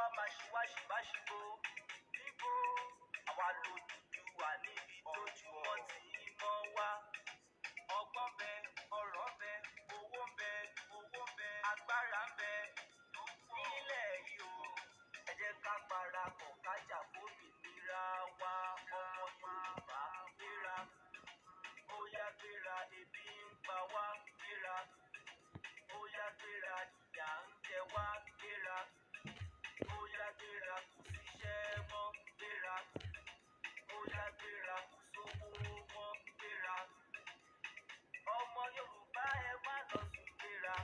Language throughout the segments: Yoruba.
Wá máa ṣe wá ṣìbáṣìbò níbo àwa lòdùdúwà níbi tójúmọ́ ti mọ́ wá. Ọgbọ́n bẹ, ọ̀rọ̀ bẹ, owó ń bẹ, owó ń bẹ, agbára ń bẹ nílẹ̀ yìí o. Ẹ jẹ́ ká parapọ̀ ká jà fómìnira wa. Ọmọ Yorùbá, gbéra, ó yá gbéra, ebi ń pa wá, gbéra, ó yá gbéra, ìyà ń jẹ wá, gbéra, ó yá gbéra, kò síṣẹ́ mọ́, gbéra, ó yá gbéra, kò sówó mọ́, gbéra. Ọmọ Yorùbá, ẹ má lọ sùn, gbéra.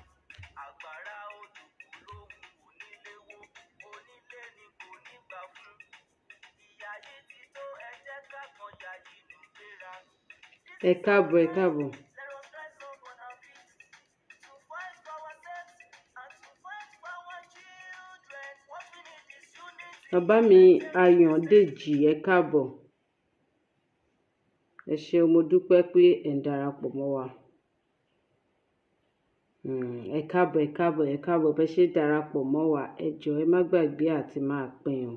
Àgbàrá odò kò lóhùn onílé wó, onílé ni kò ní gbà fún. Ìyà yìí ti tó, ẹ jẹ́ ká gbọ̀n yà yìí nù, gbéra. Ẹ káàbọ̀, ẹ káàbọ̀. Let us rise up on our feet to fight for ourselves and to fight for our children. What we need is unity. Bàbá mi Ayọ̀dèjì, ẹ káàbọ̀. Ẹ ṣeun, mo dúpẹ́ pé ẹ̀ ń darapọ̀ mọ́ wa. Ẹ káàbọ̀, ẹ káàbọ̀, ẹ káàbọ̀. Bẹ́ ṣe darapọ̀ mọ́ wa, ẹ jọ̀ọ́, ẹ má gbàgbé àti máa pín o.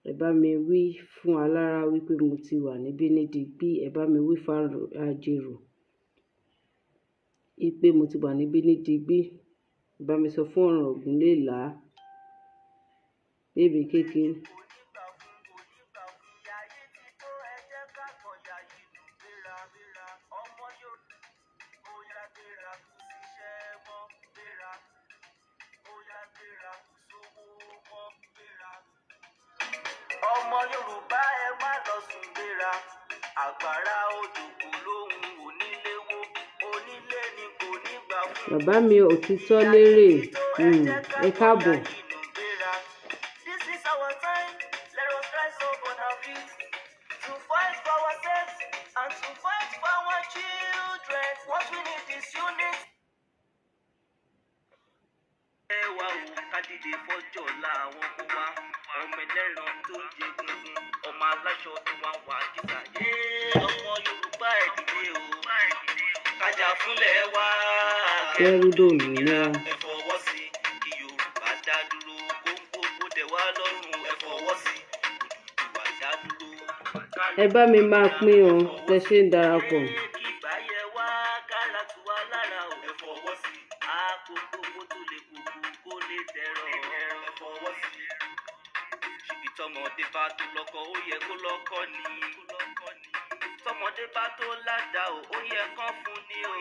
Ẹ bá mi wí fún alára wípé mo ti wà níbí ní digbí. Ẹ bá mi wí fún Ajerò wípé mo ti wà níbí ní digbí. Ẹ bá mi sọ fún Ọ̀ràngún Léèlá bébí kékeré. Kò ní gbà fún, kò ní gbà fún. Ìyà yìí ti tó, ẹ jẹ́ ká gbọ̀n yà yìí nù, gbéra. Ọmọ Yorùbá, ó yá gbéra, kò síṣẹ́ mọ́, gbéra, ó yá gbéra, kò sówó mọ́, gbéra. Ọmọ Yorùbá, ẹ má lọ sùn, gbéra. Àgbàrá odò kò lóhùn onílé wó, onílé ni kò ní gbà fún. Bàbá mi Òtítọ́ Lérè, ẹ káàbọ̀. This is our time. Let us rise up on our feet to fight for ourselves and to fight for our children. What we need is unity. Ẹ wá o, ká dìde fọ́jọ́ ọ̀la àwọn ọmọ wa, ọmọ ẹlẹ́ran tó ń jẹ gungun, ọmọ aláṣọ tó wà wà kíta yé. Ọmọ Yorùbá, ẹ dìde o, ká jà fúnlẹ̀ wa. Kẹ́rú dòmìnira. Ẹ fọwọ́ sí kí Yorùbá dá dúró, kóńkó kó tẹ̀ wá lọ́rùn. Ẹ fọwọ́ sí Odùduwà dá dúró. Ẹ bá mi máa pín o tẹ ṣe ń darapọ̀. Kí ìgbà yẹ wá kára tù wá lára o. Ẹ fọwọ́ sí àkókò kó tó lè kókó kó lè dẹ̀rọ̀. Ẹ fọwọ́ sí. Ṣèbí tọmọdé bá tó lọ́kọ, ó yẹ kó lọ́kọ ni. Tọmọdé bá tó ládàá o, ó yẹ kán fún ni o.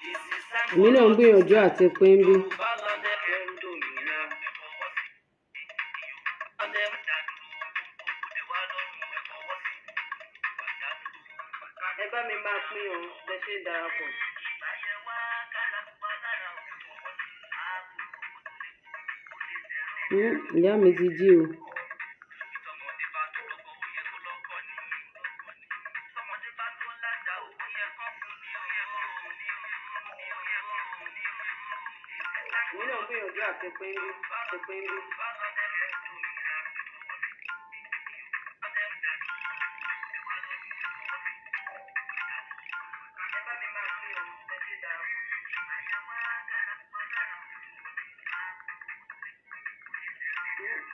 This is time. Èmi náà ń gbìyànjú àti pín bí. Yorùbá lọ́dẹ ẹrú dòmìnira. Ẹ fọwọ́ sí. Lọ́dẹ dá dúró, kó tẹ̀ wá lọ́rùn. Ẹ fọwọ́ sí. Dá dúró. Ẹ bá mi máa pín o tẹ ṣe ń darapọ̀. Ìgbà yẹ wá kára tù wá lára o. Ẹ fọwọ́ sí. Àkókò tó lè kókó kó lè dẹ̀rọ̀. Ìyá mi ti jí o. Tọmọdé bá tó lọ́kọ, ó yẹ kó lọ́kọ ni. Tọmọdé bá tó ládàá o, ó yẹ kán fún ni o. Èmi náà ń gbìyànjú àti pín bí, àti pín bí. Ẹ bá mi máa pín o tẹ ṣe ń darapọ̀.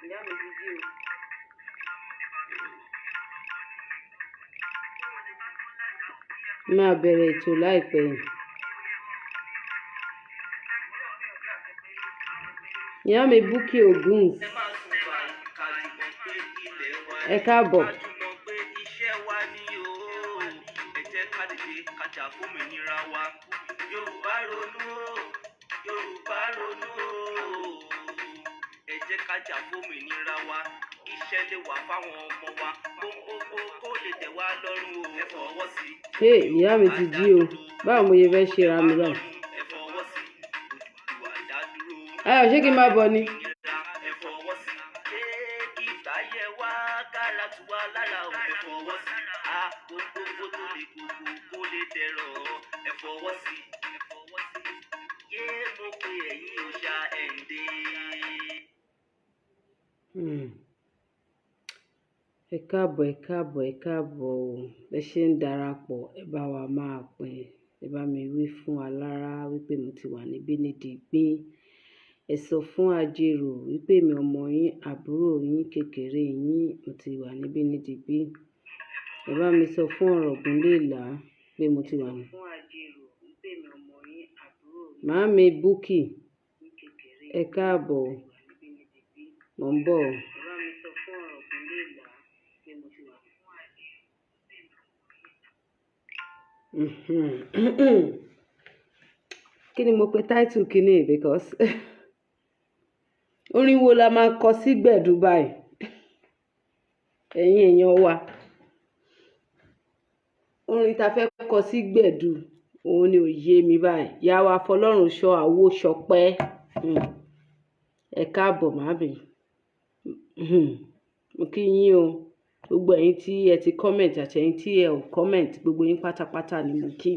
Ìyá mi ti jí o. Máa bẹ̀rẹ̀ ètò láìpẹ́ yìí. Ìyá mi Bukky Oguns, Ẹ má sùn báyìí, ká jùmọ̀ gbé ilẹ̀ wa. ẹ káàbọ̀. Ká jùmọ̀ gbé iṣẹ́ wa ní o. Ẹ jẹ́ ká dìde ká jà fómìnira wa. Yorùbá ronú o, Yorùbá ronú o. Ẹ jẹ́ ká jà fómìnira wa. Iṣẹ́ lè wà fáwọn ọmọ wa. Gbogbogbò kó lè tẹ̀ wá lọ́rùn o. Ẹ fọwọ́ sí. Hey, ìyá mi ti jí o. Báwo mo ṣe fẹ́ ṣe ra mi báyìí? Ẹ fọwọ́ sí. Odùduwà dá dúró. Ayọ̀, ṣé kí n máa bọ̀ ni? Ẹ fọwọ́ sí. Ṣé kí ìgbà yẹ wá kára tù wá lára o? Ẹ fọwọ́ sí. A gbogbogbò tó lè gbogbo kó lè dẹ̀rọ̀. Ẹ fọwọ́ sí. Ẹ fọwọ́ sí. Yé mo pe ẹ̀yin òòṣà ẹ̀ ń dé. Ẹ káàbọ̀, ẹ káàbọ̀, ẹ káàbọ̀ o. Ẹ ṣé ń darapọ̀, ẹ bá wa máa pín. Ẹ bá mi wí fún alára wípé mo ti wà níbí ní digbí. Ẹ sọ fún Ajerò wípé èmi ọmọ yín, àbúrò yín kékeré yín, mo ti wà níbí ní digbí. Ẹ bá mi sọ fún Ọ̀rọ̀gún Léèlá pé mo ti wà ní. Màámi Bukky, ẹ káàbọ̀, mò ń bọ̀. Kí ni mo pe title kíní yìí? Because orin wo la máa kọ sí gbẹ̀du báyìí? Ẹ̀yin èèyàn wa. Orin ta fẹ́ kọ sí gbẹ̀du, òun ni ò yé mi báyìí. Ìyá wa Fọlọ́runṣọ́ Àwòṣọpẹ́. Ẹ káàbọ̀ màámi. Mo kí yín o. Gbogbo ẹ̀yin tí ẹ ti comment àti ẹ̀yin tí ẹ ò comment, gbogbo yín pátápátá ni mo kí.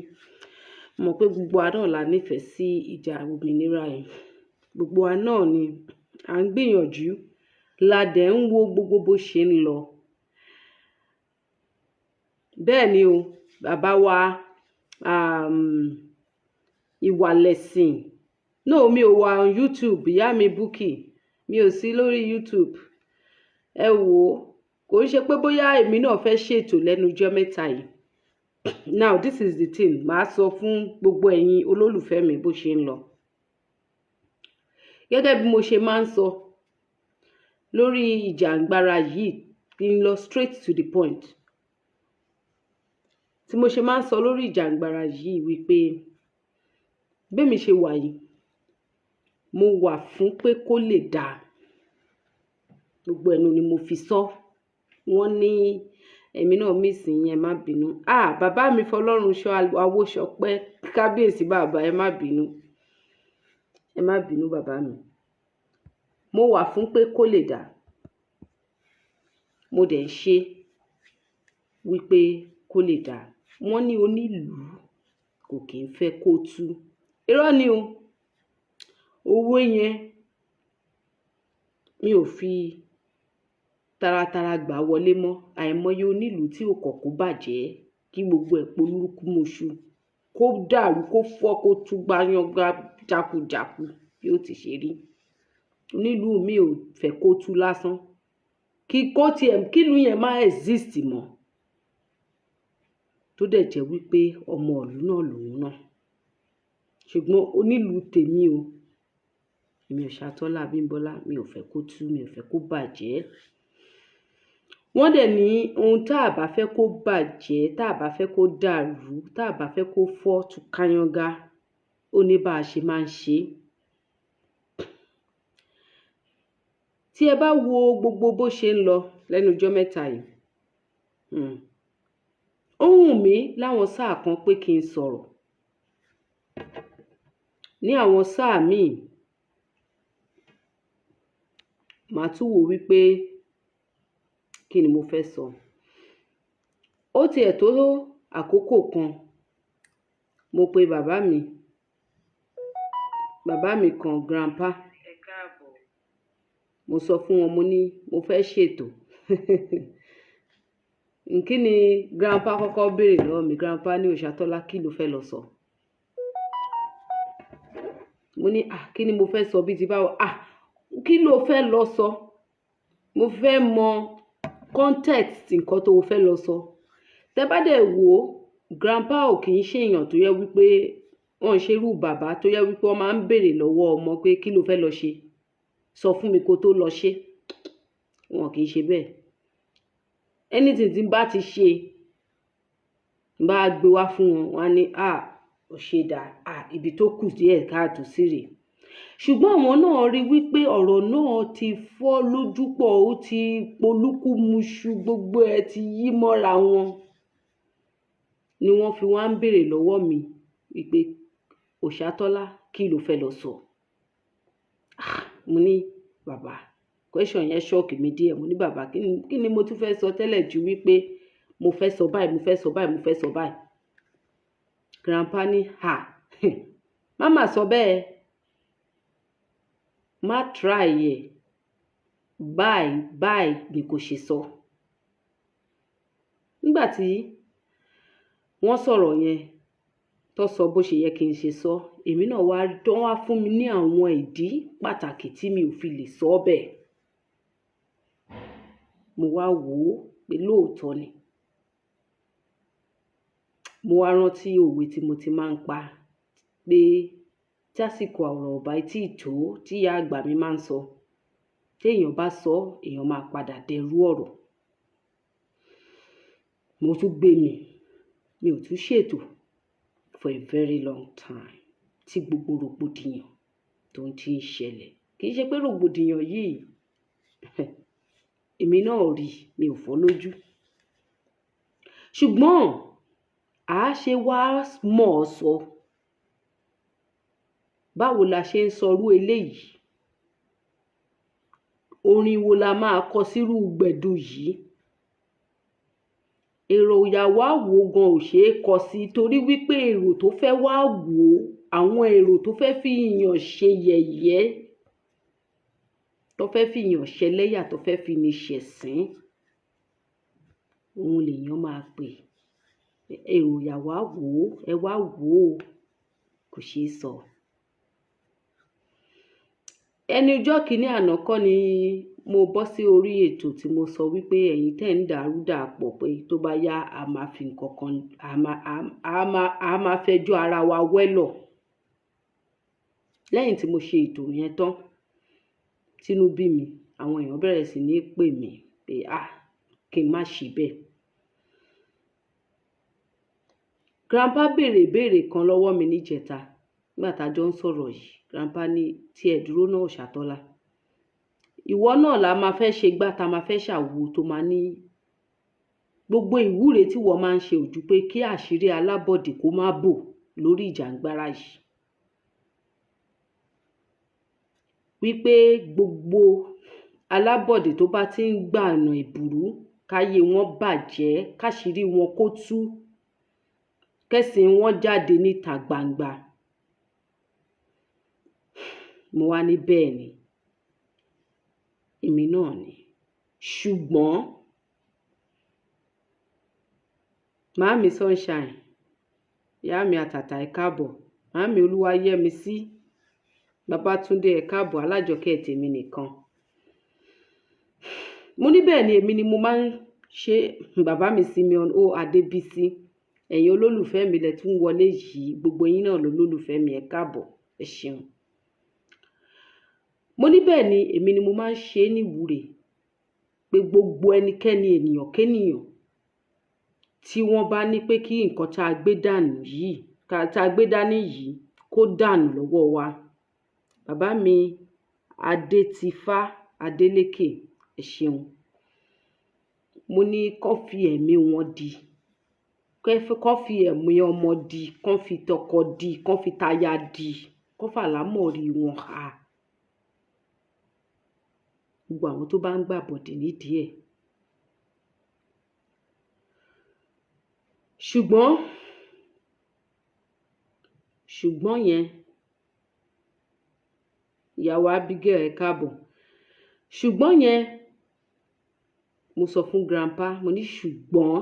Mo mọ̀ pé gbogbo wa náà la nífẹ̀ẹ́ sí ìjà òmìnira yìí. Gbogbo wa náà ni à ń gbìyànjú, la dẹ̀ ń wo gbogbo bó ṣe ń lọ. Bẹ́ẹ̀ ni o, bàbá wa, Ìwàlẹ̀sìn. No, mi ò wà on YouTube, ìyá mi Bukky. Mi ò sí lórí YouTube. Ẹ wò ó, kò ń ṣe pé bóyá èmi náà fẹ́ ṣètò lẹ́nu ijọ́ mẹ́ta yìí. Now this is the thing, màá sọ fún gbogbo ẹ̀yin olólùfẹ́ mi bó ṣe ń lọ. Gẹ́gẹ́ bí mo ṣe máa ń sọ lórí ìjàngbara yìí, kí n lọ straight to the point. Tí mo ṣe máa ń sọ lórí ìjàngbara yìí wípé bí èmi ṣe wà yìí, mo wà fún pé kó lè dà. Gbogbo ẹnu ni mo fi sọ. Wọ́n ní èmi náà miss yín, ẹ má bínú. Ah, bàbá mi Fọlọ́runṣọ́ Àwòṣọpẹ́, kábíyèsí bàbá, ẹ má bínú. Ẹ má bínú bàbá mi. Mo wà fún pé kó lè dà. Mo dẹ̀ ń ṣe wípé kó lè dà. Wọ́n ní onílùú kò kí ń fẹ́ kó tú. Irọ́ ni o. Owó yẹn mi ò fi taratara gbà wọlé mọ́. Àìmọye onílùú tí ò kọ̀ kó bàjẹ́, kí gbogbo ẹ̀ polúkúmuṣu, kó dàrú, kó fọ́, kó tú gbáyàngbá jákujàku bí ó ti ṣe rí. Onílùú mi ò fẹ́ kó tú lásán. Kí kó tiẹ̀, kí ìlú yẹn má exist mọ́. Tó dẹ̀ jẹ́ wípé ọmọ ìlú náà lòun náà. Ṣùgbọ́n onílùú tèmi o. Èmi Òṣàtọ́lá Abímbọ́lá, mi ò fẹ́ kó tú, mi ò fẹ́ kó bàjẹ́. Wọ́n dẹ̀ ní ohun tí a bá fẹ́ kó bàjẹ́, tí a bá fẹ́ kó dàrú, tí a bá fẹ́ kó fọ́ túkáyángá, ó ní bá ṣe máa ń ṣe. Tí ẹ bá wo gbogbo bó ṣe ń lọ lẹ́nu ijọ́ mẹ́ta yìí, ó wù mí láwọn sáà kan pé kí n sọ̀rọ̀. Ní àwọn sáà míì, màá tún wò wípé kí ni mo fẹ́ sọ. Ó ti ẹ̀ tó àkókò kan, mo pe bàbá mi kan, grandpa. Mo sọ fún wọn, mo ní mo fẹ́ ṣètò. Kí ni grandpa kọ́kọ́ béèrè lọ́wọ́ mi? Grandpa ní Òṣàtọ́lá, kí lo fẹ́ lọ sọ? Mo ní, à, kí ni mo fẹ́ sọ bí ti báwo? À, kí lo fẹ́ lọ sọ? Mo fẹ́ mọ context nǹkan tó o fẹ́ lọ sọ. Tẹ bá dẹ̀ wò, grandpa ò kí ń ṣe èèyàn tó yẹ wípé wọ́n ń ṣe irú bàbá tó yẹ wípé wọ́n máa ń béèrè lọ́wọ́ ọmọ pé kí lo fẹ́ lọ ṣe? Sọ fún mi kó tó lọ ṣe. Wọn kì í ṣe bẹ́ẹ̀. Anything tí n bá ti ṣe, bá gbé wá fún wọn, wọ́n á ní, à, ó ṣe dà, à, ibi tó kù díẹ̀ káàtò sí rè. Ṣùgbọ́n àwọn náà rí wípé ọ̀rọ̀ náà ti fọ́ lójú pọ̀, ó ti polúkúmuṣu, gbogbo ẹ ti yí mọ́ra wọn. Ni wọ́n fi wá ń béèrè lọ́wọ́ mi wípé Òṣàtọ́lá, kí lo fẹ́ lọ sọ? Ah, mo ní bàbá, question yẹn shock mi díẹ̀. Mo ní bàbá, kí ni mo tún fẹ́ sọ tẹ́lẹ̀ ju wípé mo fẹ́ sọ báyìí, mo fẹ́ sọ báyìí, mo fẹ́ sọ báyìí. Grandpa ní, à, má má sọ bẹ́ẹ̀. Má try ẹ̀. Báyìí, báyìí ni kò ṣe sọ. Nígbà tí wọ́n sọ̀rọ̀ yẹn, Tó sọ bó ṣe yẹ kí n ṣe sọ, èmi náà wá tó wá fún mi ní àwọn ìdí pàtàkì tí mi ò fi lè sọ bẹ́ẹ̀. Mo wá wò ó pé lóòótọ́ ni. Mo wá rántí òwe tí mo ti máa ń pa pé tí àsìkò ọ̀rọ̀ ò bá tí tó, tí ìyá àgbà mi máa ń sọ, tí èèyàn bá sọ, èèyàn máa padà dẹrú ọ̀rọ̀. Mo tún gbé mi, mi ò tún ṣètò for a very long time tí gbogbo rògbòdìyàn tó ń ti ń ṣẹlẹ̀. Kì í ṣe pé rògbòdìyàn yìí, èmi náà ò rí, mi ò fọ́ lójú. Ṣùgbọ́n a ṣe wá mọ̀ ọ́ sọ. Báwo la ṣe ń sọ irú eléyìí? Orin wo la máa kọ sírú gbẹ̀du yìí? Èrò ìyàwó àwò gan ò ṣe é kọ sí, torí wípé èrò tó fẹ́ wá wò ó, àwọn èrò tó fẹ́ fi ìyàn ṣe yẹ̀yẹ́, tó fẹ́ fi ìyàn ṣẹlẹ́yà, tó fẹ́ fi ni ṣẹ̀sín, òun lèèyàn máa pè. Èrò ìyàwó àwò, ẹ wá wò ó, kò ṣe é sọ. Ẹni ọjọ́ kìíní àná kọ́ ni mo bọ́ sí orí ètò tí mo sọ wípé ẹ̀yin tẹ́ ń dàrú dàpọ̀ pé tó bá yá a máa fi nǹkan kan, a máa fẹjọ́ ara wa wẹ́lọ̀. Lẹ́yìn tí mo ṣe ètò yẹn tán, tínú bí mi, àwọn èèyàn bẹ̀rẹ̀ sí ní pè mí pé à, kí n má ṣe bẹ́ẹ̀. Grandpa béèrè ìbéèrè kan lọ́wọ́ mi níjẹta nígbà tá a jọ ń sọ̀rọ̀ yìí. Grandpa ní tí ẹ dúró náà Òṣàtọ́lá. Ìwọ náà la máa fẹ́ ṣe gbá ta máa fẹ́ ṣàwo tó máa ní gbogbo ìwúre tí wọ́n máa ń ṣe ojú pé kí àṣírí alábọ̀dé kó má bò lórí ìjàngbara yìí. Wípé gbogbo alábọ̀dé tó bá ti ń gbà ọ̀nà ìbùrú, káyé wọn bàjẹ́, káṣírí wọn kó tú, kẹ́sìn wọn jáde níta gbangba. Mo wá ní bẹ́ẹ̀ ni, èmi náà ni. Ṣùgbọ́n Màámi Sunshine, ìyá mi àtàtà, ẹ káàbọ̀. Màámi Olúwayẹmisí, Babátúndé, ẹ káàbọ̀, alájọkẹ́ tèmi nìkan. Mo ní bẹ́ẹ̀ ni, èmi ni mo máa ń ṣe. Bàbá mi Simeon O Adébísí, ẹ̀yin olólùfẹ́ mi lẹ tún wọlé yìí, gbogbo yín náà lolólùfẹ́ mi, ẹ káàbọ̀, ẹ ṣeun. Mo ní bẹ́ẹ̀ ni, èmi ni mo máa ń ṣe ní ìwúre pé gbogbo ẹnikẹ́ni, ènìyàn kénìyàn tí wọ́n bá ní pé kí nǹkan tá a gbé dànù yìí, tá a gbé dání yìí kó dànù lọ́wọ́ wa. Bàbá mi Adétifá Adélékè, ẹ ṣeun. Mo ní kó fi ẹ̀mí wọn di, kó fi ẹ̀mí ọmọ di, kó fi tọkọ di, kó fi táyà di, kó fàlámọ̀rí wọn ha. Gbogbo àwọn tó bá ń gbàbọ̀dè nídìí ẹ̀. Ṣùgbọ́n yẹn, ìyàwó Abigail, ẹ káàbọ̀. Ṣùgbọ́n yẹn, mo sọ fún grandpa, mo ní ṣùgbọ́n,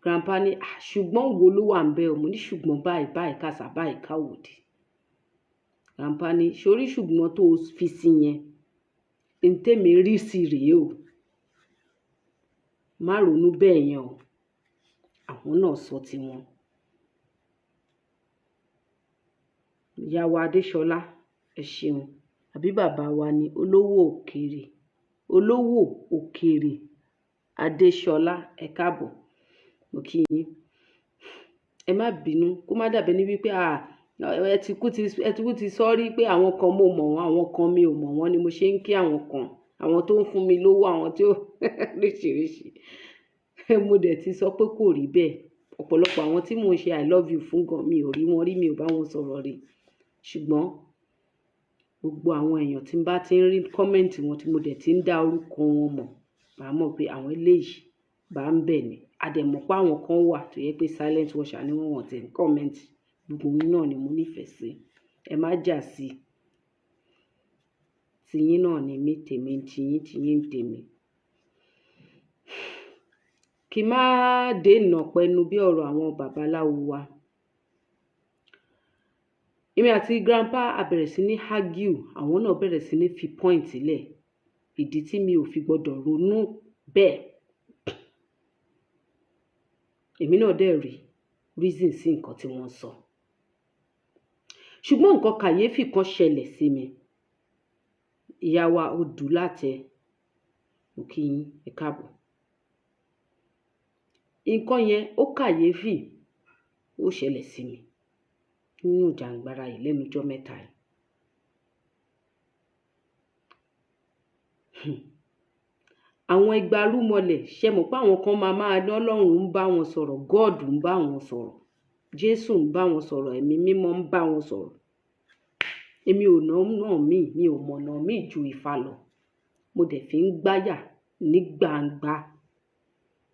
grandpa ní, à, ṣùgbọ́n wo ló wà ńbẹ̀ o? Mo ní ṣùgbọ́n báyìí, báyìí kàṣà, báyìí káwòdì. Grandpa ní, ṣorí ṣùgbọ́n tó fi sí yẹn, ntẹ́mi rí sí rèé o. Má ronú bẹ́ẹ̀ yẹn o. Àwọn náà sọ tiwọn. Ìyá wa Adéṣọlá, ẹ ṣeun. Àbí bàbá wa ni olówó òkèèrè, olówó òkèèrè Adéṣọlá, ẹ káàbọ̀. Mo kí yín. Ẹ má bínú, kó má dàbí ẹni wípé à, ẹ ti kú ti, ẹ ti kú ti sọ rí pé àwọn kan mo mọ̀ wọ́n, àwọn kan mi ò mọ̀ wọ́n ni mo ṣe ń kí àwọn kan, àwọn tó ń fún mi lówó, àwọn tí ó ríṣiríṣi. Mo dẹ̀ ti sọ pé kò rí bẹ́ẹ̀. Ọ̀pọ̀lọpọ̀ àwọn tí mò ń ṣe I love you fún gan, mi ò rí wọn rí, mi ò bá wọn sọ̀rọ̀ rí. Ṣùgbọ́n gbogbo àwọn èèyàn tí ń bá ti ń rí comment wọn tí mo dẹ̀ ti ń dá orúkọ wọn mọ̀, màá mọ̀ pé àwọn eléyìí bá ń bẹ̀ ni. A dẹ̀ mọ̀ pé àwọn kan wà tó yẹ pé silent watcher ni wọ́n, wọ́n ti ń comment. Gbogbo yín náà ni mo nífẹ̀ẹ́ sí. Ẹ má jà sí. Tiyín náà ni mí, tèmi ń tiyín, tiyín ń tèmi. Kí má dènà pẹnu bí ọ̀rọ̀ àwọn babaláwo wa. Èmi àti grandpa a bẹ̀rẹ̀ sí ní argue, àwọn náà bẹ̀rẹ̀ sí ní fi point sílẹ̀. Ìdí tí mi ò fi gbọdọ̀ ronú bẹ́ẹ̀. Èmi náà dẹ̀ rí reason sí nǹkan tí wọ́n sọ. Ṣùgbọ́n nǹkan kàyéfì kan ṣẹlẹ̀ sí mi. Ìyá wa Odùlátẹ, mo kí yín, ẹ káàbọ̀. Nǹkan yẹn ó kàyéfì, ó ṣẹlẹ̀ sí mi nínú ìjàngbara yìí lẹ́nu ọjọ́ mẹ́ta yìí. Àwọn igbarúmọlẹ̀, ṣẹ mọ̀ pé àwọn kan máa máa ní Ọlọ́run ń bá wọn sọ̀rọ̀, God ń bá wọn sọ̀rọ̀, Jésù ń bá wọn sọ̀rọ̀, Ẹ̀mí Mímọ́ ń bá wọn sọ̀rọ̀. Èmi ò ná mí, mi ò mọ̀nà mí ju Ifá lọ. Mo dẹ̀ fi ń gbáyà ní gbangba,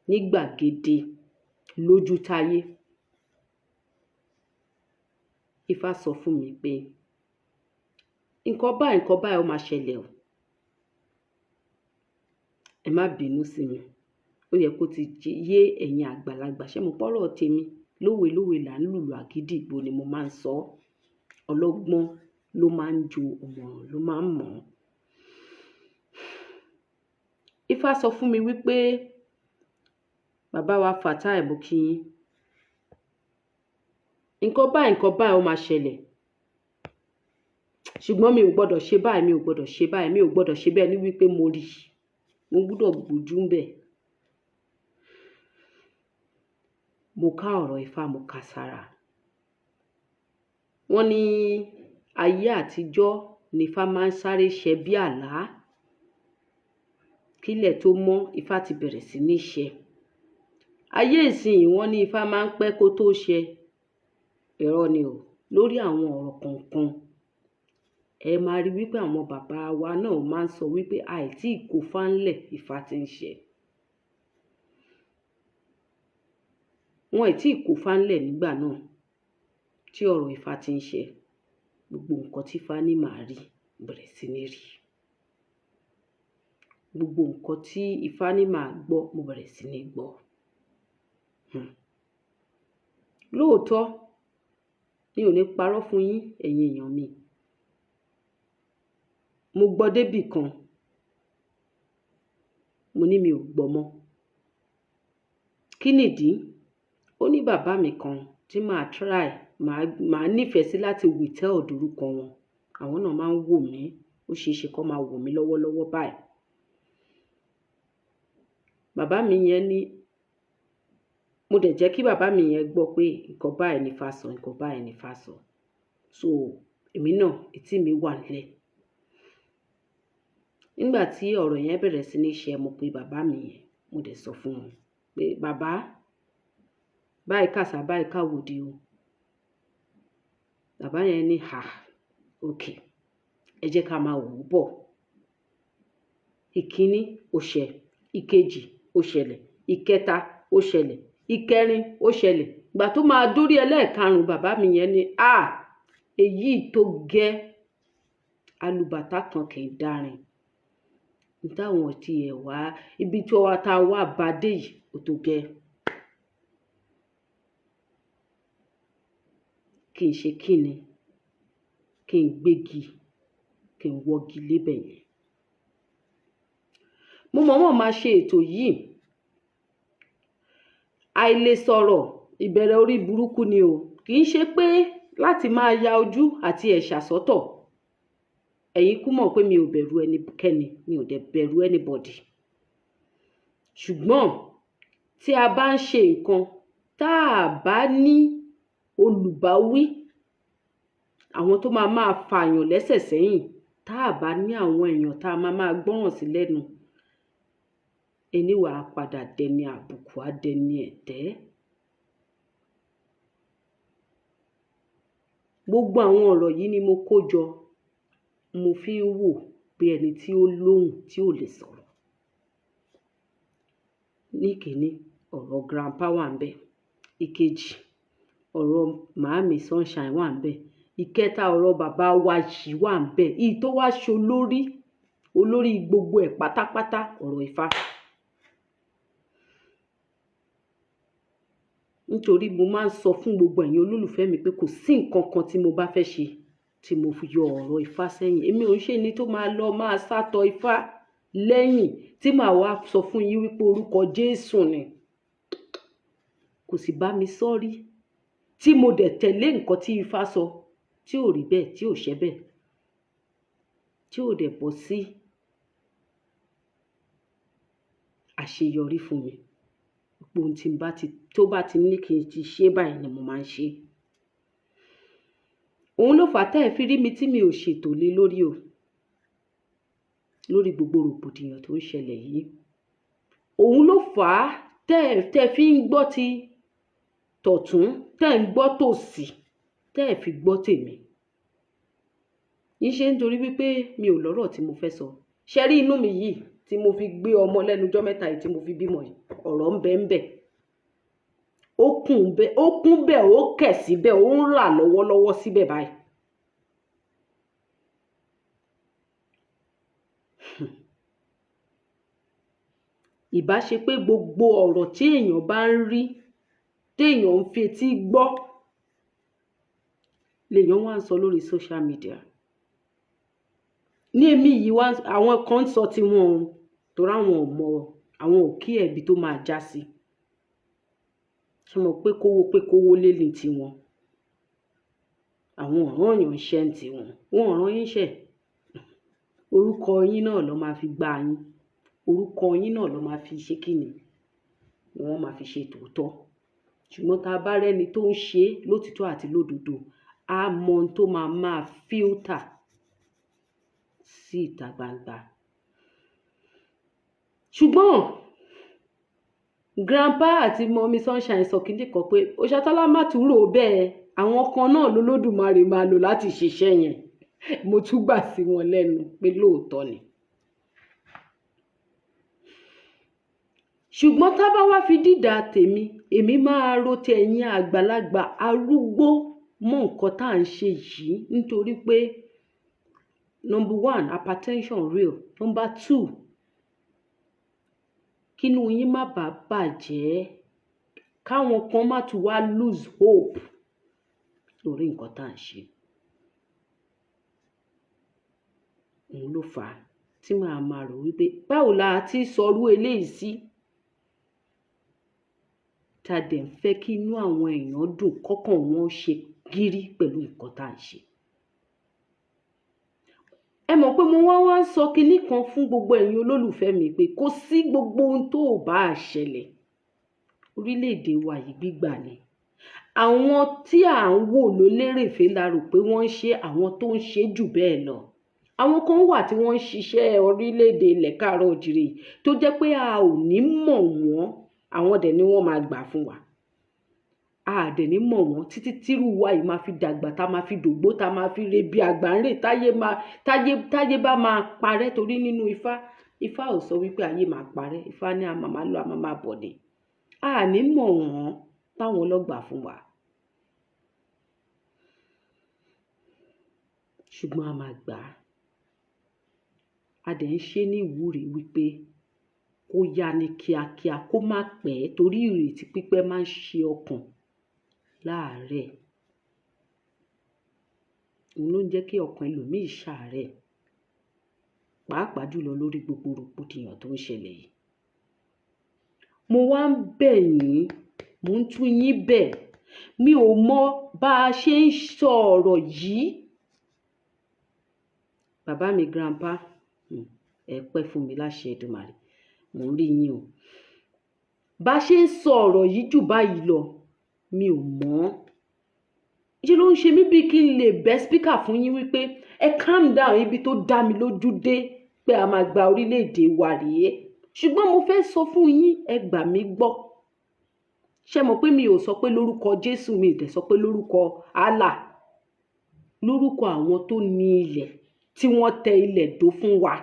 ní gbàgede, lójú táyé. Ifá sọ fún mi pé nǹkan báyìí ó máa ṣẹlẹ̀ o. Ẹ má bínú sí mi. Ó yẹ kó ti yé ẹ̀yin àgbàlagbà. Ṣé mo pọ́rọ̀ tèmi? Lówe lówe là ń lùlù àgídìgbo ni mo máa ń sọ. Ọlọ́gbọ́n ló máa ń jo, ọ̀mọ̀ràn ló máa ń mọ̀. Ifá sọ fún mi wípé bàbá wa Fatai, mo kí yín. Nǹkan báyìí ó máa ṣẹlẹ̀. Ṣùgbọ́n mi ò gbọdọ̀ ṣe báyìí, mi ò gbọdọ̀ ṣe báyìí, mi ò gbọdọ̀ ṣe bẹ́ẹ̀ ní wípé mo rí. Mo gbọdọ̀ gbójú ń bẹ̀. Mo ká ọ̀rọ̀ Ifá, mo ká sára. Wọ́n ní ayé àtijọ́ ni Ifá máa ń sáré ṣẹ bí àlá. Kílẹ̀ tó mọ́, Ifá ti bẹ̀rẹ̀ sí ní ṣẹ. Ayé ìsinyìí wọ́n ní Ifá máa ń pẹ́ kó tó ṣẹ. Irọ́ ni o. Lórí àwọn ọ̀rọ̀ kọ̀ọ̀kan, ẹ máa rí wípé àwọn bàbá wa náà máa ń sọ wípé àìtí kò fá ńlẹ̀, Ifá ti ń ṣẹ. Wọn ì tí kò fá ńlẹ̀ nígbà náà tí ọ̀rọ̀ Ifá ti ń ṣẹ. Gbogbo nǹkan tí Ifá ní màá rí, bẹ̀rẹ̀ sí ní rí. Gbogbo nǹkan tí Ifá ní màá gbọ́, mo bẹ̀rẹ̀ sí ní gbọ́. Lóòótọ́, mi ò ní parọ́ fún yín, ẹ̀yin èèyàn mi. Mo gbọ́ débì kan, mo ní mi ò gbọ́ mọ́. Kí nìdí? Ó ní bàbá mi kan tí màá try, màá nífẹ̀ẹ́ sí láti withhold orúkọ wọn. Àwọn náà máa ń wò mí, ó ṣe é ṣe kó máa wò mí lọ́wọ́lọ́wọ́ báyìí. Bàbá mi yẹn ní, mo dẹ̀ jẹ́ kí bàbá mi yẹn gbọ́ pé nǹkan báyìí ni Ifá sọ, nǹkan báyìí ni Ifá sọ. So èmi náà, etí mi wà nílẹ̀. Nígbà tí ọ̀rọ̀ yẹn bẹ̀rẹ̀ sí ní ṣẹ, mo pe bàbá mi yẹn, mo dẹ̀ sọ fún wọn pé bàbá, báyìí kàṣà, báyìí káwòdì o. Bàbá yẹn ní, "hà, okay, ẹ jẹ́ ká máa wò ó bọ̀." Ìkíní ó ṣẹ, ìkejì ó ṣẹlẹ̀, ìkẹta ó ṣẹlẹ̀, ìkẹrin ó ṣẹlẹ̀. Ìgbà tó máa dórí ẹlẹ́ẹ̀karùn-ún, bàbá mi yẹn ní, "à, èyí tó gẹ́, alùbàtà kan kì í dárin." Táwọn tí ẹ wá, ibi tí wa ta wá bá dé yìí, ó tó gẹ́. Kí n ṣe kí ni? Kí n gbégi, kí n wọ́gi lébẹ̀ yẹn. Mo mọ̀ọ́mọ̀ máa ṣe ètò yìí. Àìlè sọ̀rọ̀ ìbẹ̀rẹ̀ orí burúkú ni o. Kì í ṣe pé láti máa ya ojú àti ẹ̀ṣà sọ́tọ̀. Ẹ̀yin kú mọ̀ pé mi ò bẹ̀rù ẹnikẹ́ni, mi ò dẹ̀ bẹ̀rù anybody. Ṣùgbọ́n tí a bá ń ṣe nǹkan tá a bá ní olùbáwí, àwọn tó máa máa fààyàn lẹ́sẹ̀ sẹ́yìn, tá a bá ní àwọn èèyàn tá a máa máa gbọ́ràn sí lẹ́nu, ẹni wà á padà dẹni àbùkù, á dẹni ẹ̀tẹ́. Gbogbo àwọn ọ̀rọ̀ yìí ni mo kó jọ, mo fi ń wò bí ẹni tí ó lóhùn tí ò lè sọ̀rọ̀. Ní ìkíní, ọ̀rọ̀ grandpa wà níbẹ̀. Ìkejì, ọ̀rọ̀ màámi Sunshine wà níbẹ̀. Ìkẹta, ọ̀rọ̀ bàbá wa yìí wà níbẹ̀. Èyí tó wá ṣe olórí, olórí gbogbo ẹ̀ pátápátá, ọ̀rọ̀ Ifá. Nítorí mo máa ń sọ fún gbogbo ẹ̀yin olólùfẹ́ mi pé kò sí nǹkan kan tí mo bá fẹ́ ṣe tí mo fi yọ ọ̀rọ̀ Ifá sẹ́yìn. Èmi ò ń ṣe ẹni tó máa lọ máa sátọ Ifá lẹ́yìn tí màá wá sọ fún yín wípé orúkọ Jésù ni. Kò sì bá mi sọ rí. Tí mo dẹ̀ tẹ̀lé nǹkan tí Ifá sọ, tí ò rí bẹ́ẹ̀, tí ò ṣẹ bẹ́ẹ̀, tí ò dẹ̀ bọ́ sí àṣeyọrí fún mi. Gbogbo ohun tí n bá ti, tó bá ti ní kí n ti ṣe báyìí ni mo máa ń ṣe. Òun ló fà á tẹ́ ẹ fi rí mi tí mi ò ṣètò lé lórí o. Lórí gbogbo rògbòdìyàn tó ń ṣẹlẹ̀ yìí. Òun ló fà á tẹ́ ẹ fi ń gbọ́ ti tọ̀tún, tẹ́ ẹ ń gbọ́ tòsì, tẹ́ ẹ fi gbọ́ tèmi. Kì í ṣe nítorí wípé mi ò lọ́rọ̀ tí mo fẹ́ sọ. Ṣé rí inú mi yìí tí mo fi gbé ọmọ lẹ́nu ọjọ́ mẹ́ta yìí tí mo fi bímọ yìí, ọ̀rọ̀ ń bẹ ń bẹ. Ó kún bẹ́, ó kún bẹ́ẹ̀, ó kẹ̀ síbẹ̀, ó ń rà lọ́wọ́lọ́wọ́ síbẹ̀ báyìí. Ìbá ṣe pé gbogbo ọ̀rọ̀ tí èèyàn bá ń rí, tí èèyàn ń fetí gbọ́, lèèyàn wá ń sọ lórí social media. Ní èmi yìí wá, àwọn kan ń sọ tí wọn o, torí àwọn ò mọ̀, àwọn ò kí ẹ̀bi tó máa já sí. Ṣé mo pé kówó lé ní tiwọn? Àwọn ò rán èèyàn iṣẹ́ ń tiwọn. Wọn ò rán yín iṣẹ́. Orúkọ yín náà ló máa fi gbá yín. Orúkọ yín náà ló máa fi ṣe kíni? Ni wọ́n máa fi ṣe tòótọ́. Ṣùgbọ́n tí a bá rí ẹni tó ń ṣe lótitọ́ àti lódodo, a mọ ohun tó máa máa filter sí ìta gbangba. Ṣùgbọ́n grandpa àti mummy Sunshine sọ kíní kan pé Òṣàtọ́lá má tún rò bẹ́ẹ̀. Àwọn kan náà lolódùmarè máa lò láti ṣiṣẹ́ yẹn. Mo tún gbà sí wọn lẹ́nu pé lóòótọ́ ni. Ṣùgbọ́n tá bá wá fi dídà tèmi, èmi máa ro ti ẹ̀yin àgbàlagbà arúgbó mọ́ nǹkan tá à ń ṣe yìí nítorí pé number one, hypertension real. Number two, kí inú yín má bàa bàjẹ́, káwọn kan má tún wá lose hope lórí nǹkan tá à ń ṣe. Òun ló fà á tí màá máa rò wípé báwo la ti sọrú eléyìí sí? Ta dẹ̀ ń fẹ́ kí inú àwọn èèyàn dùn, kọ́kàn wọn ṣe gírí pẹ̀lú nǹkan tá à ń ṣe. Ẹ mọ̀ pé mo wá ń sọ kíní kan fún gbogbo ẹ̀yin olólùfẹ́ mi pé kò sí gbogbo ohun tó bá ṣẹlẹ̀. Orílẹ̀-èdè wa yìí gbígbà ni. Àwọn tí à ń wò ló lérèfé la rò pé wọ́n ń ṣe, àwọn tó ń ṣe jù bẹ́ẹ̀ lọ. Àwọn kan wà tí wọ́n ń ṣiṣẹ́ orílẹ̀-èdè ilẹ̀ káàárọ̀ òjìrì tó jẹ́ pé a ò ní mọ̀ wọ́n, àwọn dẹ̀ ni wọ́n máa gbà fún wa. A dẹ̀ ní mọ̀ wọ́n títí tírú wa yìí máa fi dàgbà, tá máa fi dògbó, tá máa fi re bí àgbà ń rè, táyé bá máa parẹ́ torí nínú Ifá, Ifá ò sọ wípé ayé máa parẹ́. Ifá ní a máa máa lọ, a máa máa bọ̀ ni. A ní mọ̀ wọ́n báwọn lọ gbà fún wa. Ṣùgbọ́n a máa gbà á. A dẹ̀ ń ṣe ní ìwúrí wípé kó yá ní kíákíá, kó má pẹ́ torí ìrètí pípẹ́ máa ń ṣe ọkàn láàárẹ̀. Òun ló ń jẹ́ kí ọkàn ẹlòmíì ṣàárẹ̀, pàápàá jùlọ lórí gbogbo rògbòdìyàn tó ń ṣẹlẹ̀ yìí. Mo wá ń bẹ̀ yín, mò ń tún yín bẹ̀. Mi ò mọ̀ bá a ṣe ń sọ ọ̀rọ̀ yìí. Bàbá mi grandpa, ẹ pẹ́ fún mi láṣẹ Èdùmàrè. Mò ń rí yín o. Bá ṣe ń sọ ọ̀rọ̀ yìí jù báyìí lọ, mi ò mọ̀. Ṣé ló ń ṣe mí bí kí n lè bẹ́ speaker fún yín wípé ẹ calm down ibi tó dá mi lójú dé pé a máa gba orílẹ̀-èdè wa rèé. Ṣùgbọ́n mo fẹ́ sọ fún yín, ẹ gbà mí gbọ́. Ṣé mọ̀ pé mi ò sọ pé lórúkọ Jésù, mi ò dẹ̀ sọ pé lórúkọ Allah. Lórúkọ àwọn tó ní ilẹ̀ tí wọ́n tẹ ilẹ̀ dó fún wa.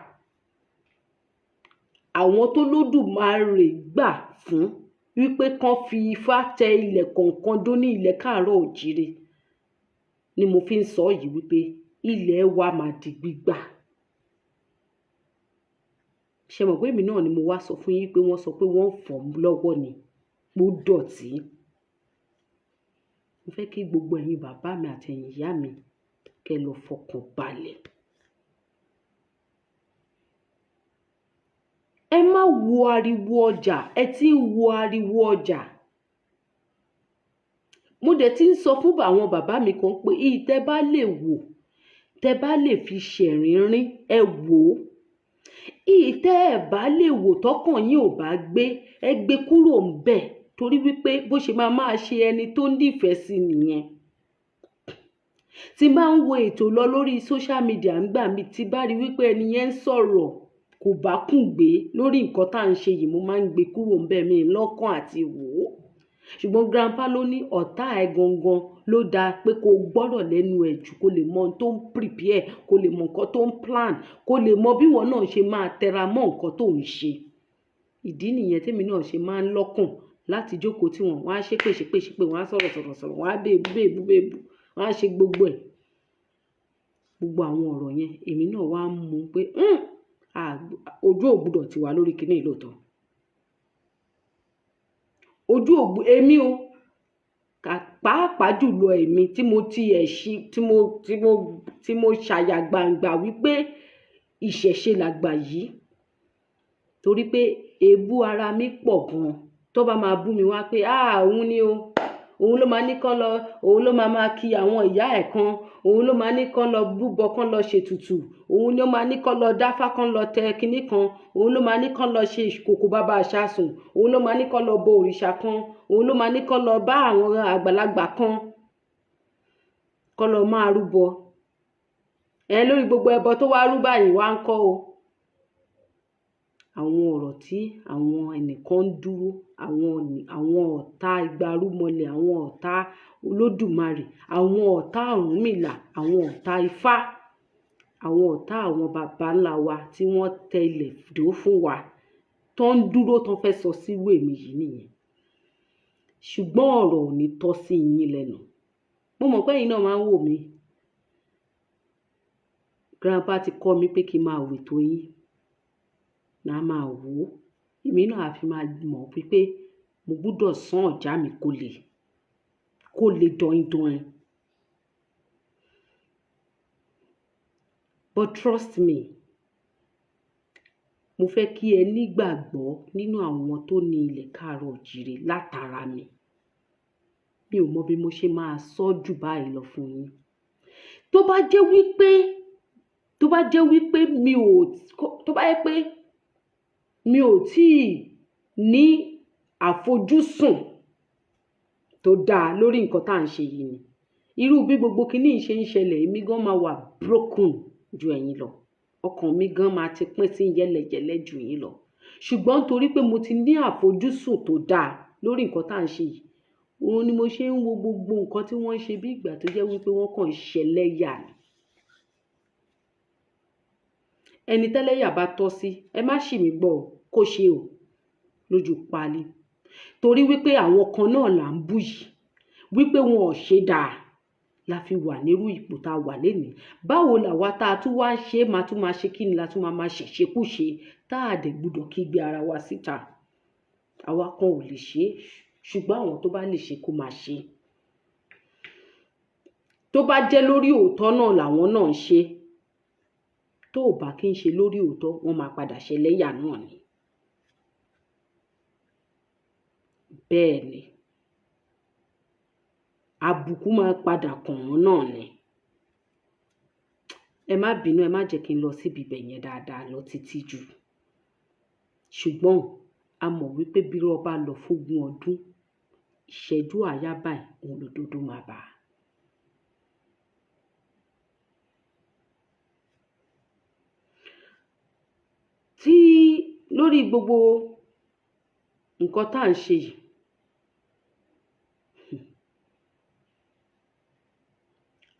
Àwọn tó lódùmarè gbà fún wípé kán fi Ifá tẹ ilẹ̀ kọ̀ọ̀kan dó ní ilẹ̀ káàárọ̀ òjìrè ni mo fi ń sọ yìí wípé ilẹ̀ wa máa di gbígbà. Ṣé mọ̀ pé èmi náà ni mo wá sọ fún yín pé wọ́n sọ pé wọ́n ń fọ̀ lọ́wọ́ ni, ó dọ̀tí. Mo fẹ́ kí gbogbo ẹ̀yin bàbá mi àti ẹ̀yin ìyá mi kẹ́ lọ fọkàn balẹ̀. Ẹ má wo ariwo ọjà, ẹ ti ń wo ariwo ọjà. Mo dẹ̀ ti ń sọ fún àwọn bàbá mi kan pé ìyí tẹ́ bá lè wò, tẹ́ bá lè fi ṣẹ̀rínrín, ẹ wò ó. Ìyí tẹ́ ẹ bá lè wò tọkàn yín ò bá gbé, ẹ gbé kúrò ńbẹ̀, torí wípé bó ṣe máa máa ṣe ẹni tó nífẹ̀ẹ́ sí nìyẹn. Tí n bá ń wo ètò lọ lórí social media ńgbà mí, tí bá rí wípé ẹni yẹn ń sọ̀rọ̀ kò bá kùn gbé lórí nǹkan tá à ń ṣe yìí, mo máa ń gbé kúrò ńbẹ̀, mi lọ́kàn àti wò ó. Ṣùgbọ́n grandpa ló ní ọ̀tá ẹ̀ gangan ló dáa pé kó gbọ́rọ̀ lẹ́nu ẹ̀ jù, kó lè mọ ohun tó ń prepare, kó lè mọ nǹkan tó ń plan, kó lè mọ bí ìwọ náà ṣe máa tẹra mọ́ nǹkan tó ń ṣe. Ìdí nìyẹn tèmi náà ṣe máa ń lọ́kàn láti jókòó tí wọ́n, wọ́n á ṣépè ṣépè ṣépè, wọ́n á sọ̀rọ̀ sọ̀rọ̀ sọ̀rọ̀, wọ́n á bèébú bèébú bèébú, wọ́n á ṣe gbogbo ẹ̀. Gbogbo àwọn ọ̀rọ̀ yẹn, èmi náà wá ń mú pé, ojú ò gbọdọ̀ ti wà lórí kiní yìí lóòótọ́. Ojú ò gbú, èmi o, pàápàá jùlọ èmi tí mo ti ẹ̀ ṣí, tí mo ṣàyà gbangba wípé ìṣẹ̀ṣe làgbà yìí. Torí pé èébú ara mi pọ̀ gan. Tó bá máa bú mi wá pé, "ah, òun ni o. Òun ló máa ní kán lọ, òun ló máa máa kí àwọn ìyá ẹ̀ kan. Òun ló máa ní kán lọ búbọ, kán lọ ṣètùtù. Òun ló máa ní kán lọ dáfá, kán lọ tẹ kiní kan. Òun ló máa ní kán lọ ṣe ìkòkò bàbá àṣàsùn. Òun ló máa ní kán lọ bọ òrìṣà kan. Òun ló máa ní kán lọ bá àwọn àgbàlagbà kan, kán lọ máa rúbọ." Ẹ lórí gbogbo ẹbọ tó wá rú báyìí wá ń kọ́ o. Àwọn ọ̀rọ̀ tí àwọn ẹnìkan ń dúró, àwọn ọ̀tá igbarúmọlẹ̀, àwọn ọ̀tá Olódùmarè, àwọn ọ̀tá Ọ̀rúnmìlà, àwọn ọ̀tá Ifá, àwọn ọ̀tá àwọn baba ńlá wa tí wọ́n tẹ ilẹ̀ dó fún wa, tó ń dúró tó fẹ́ sọ sí irú èmi yìí nìyẹn. Ṣùgbọ́n ọ̀rọ̀ ò ní tọ́ sí yín lẹ́nu. Mo mọ̀ pé ẹ̀yin náà máa ń wò mí. Grandpa ti kọ́ mi pé kí n máa wò ètò yín. Màá máa wò ó. Èmi náà á fi máa mọ̀ wípé mo gbọdọ̀ sán ọ̀já mi kó lè dọ̀yìn dọ̀yìn. But trust me, mo fẹ́ kí ẹ nígbàgbọ́ nínú àwọn tó ní ilẹ̀ káàárọ̀ òjíire látara mi. Mi ò mọ bí mo ṣe máa sọ jù báyìí lọ fún yín. Tó bá jẹ́ wípé mi ò, tó bá jẹ́ pé mi ò tíì ní àfojúsùn tó dáa lórí nǹkan tá à ń ṣe yìí ni, irú bí gbogbo kiní yìí ṣe ń ṣẹlẹ̀, èmi gan máa wà broken ju ẹ̀yin lọ. Ọkàn mi gan máa ti pín sí yẹ́lẹyẹ̀lẹ́ ju yín lọ. Ṣùgbọ́n torí pé mo ti ní àfojúsùn tó dáa lórí nǹkan tá à ń ṣe yìí, òun ni mo ṣe ń wo gbogbo nǹkan tí wọ́n ń ṣe bí ìgbà tó jẹ́ wípé wọ́n kàn ń ṣẹlẹ́yà ni. Ẹni tẹ́lẹ́yà bá tọ́ sí, ẹ má ṣì mí gbọ́ o, kó ṣe o lójú páálí. Torí wípé àwọn kan náà là ń bú yìí, wípé wọn ò ṣe dáa la fi wà nírú ipò tá a wà lénìí. Báwo làwa tá a tún wá ń ṣe máa tún máa ṣe kí ni la tún máa máa ṣèṣekúṣe tá a dẹ̀ gbọdọ̀ kígbe ara wa síta. Àwa kan ò lè ṣe, ṣùgbọ́n àwọn tó bá lè ṣe kó máa ṣe. Tó bá jẹ́ lórí òótọ́ náà làwọn náà ń ṣe. Tó ò bá kí ń ṣe lórí òótọ́, wọ́n máa padà ṣẹlẹ́yà náà ni. Bẹ́ẹ̀ ni. Àbùkù máa padà kàn wọ́n náà ni. Ẹ má bínú, ẹ má jẹ́ kí n lọ síbi ibẹ̀ yẹn dáadáa lọ títí jù. Ṣùgbọ́n a mọ̀ wípé bí irọ́ bá lọ fógún ọdún, ìṣẹ́jú àáyá báyìí, òun lòdodo máa bá a. Tí lórí gbogbo nǹkan tá à ń ṣe yìí,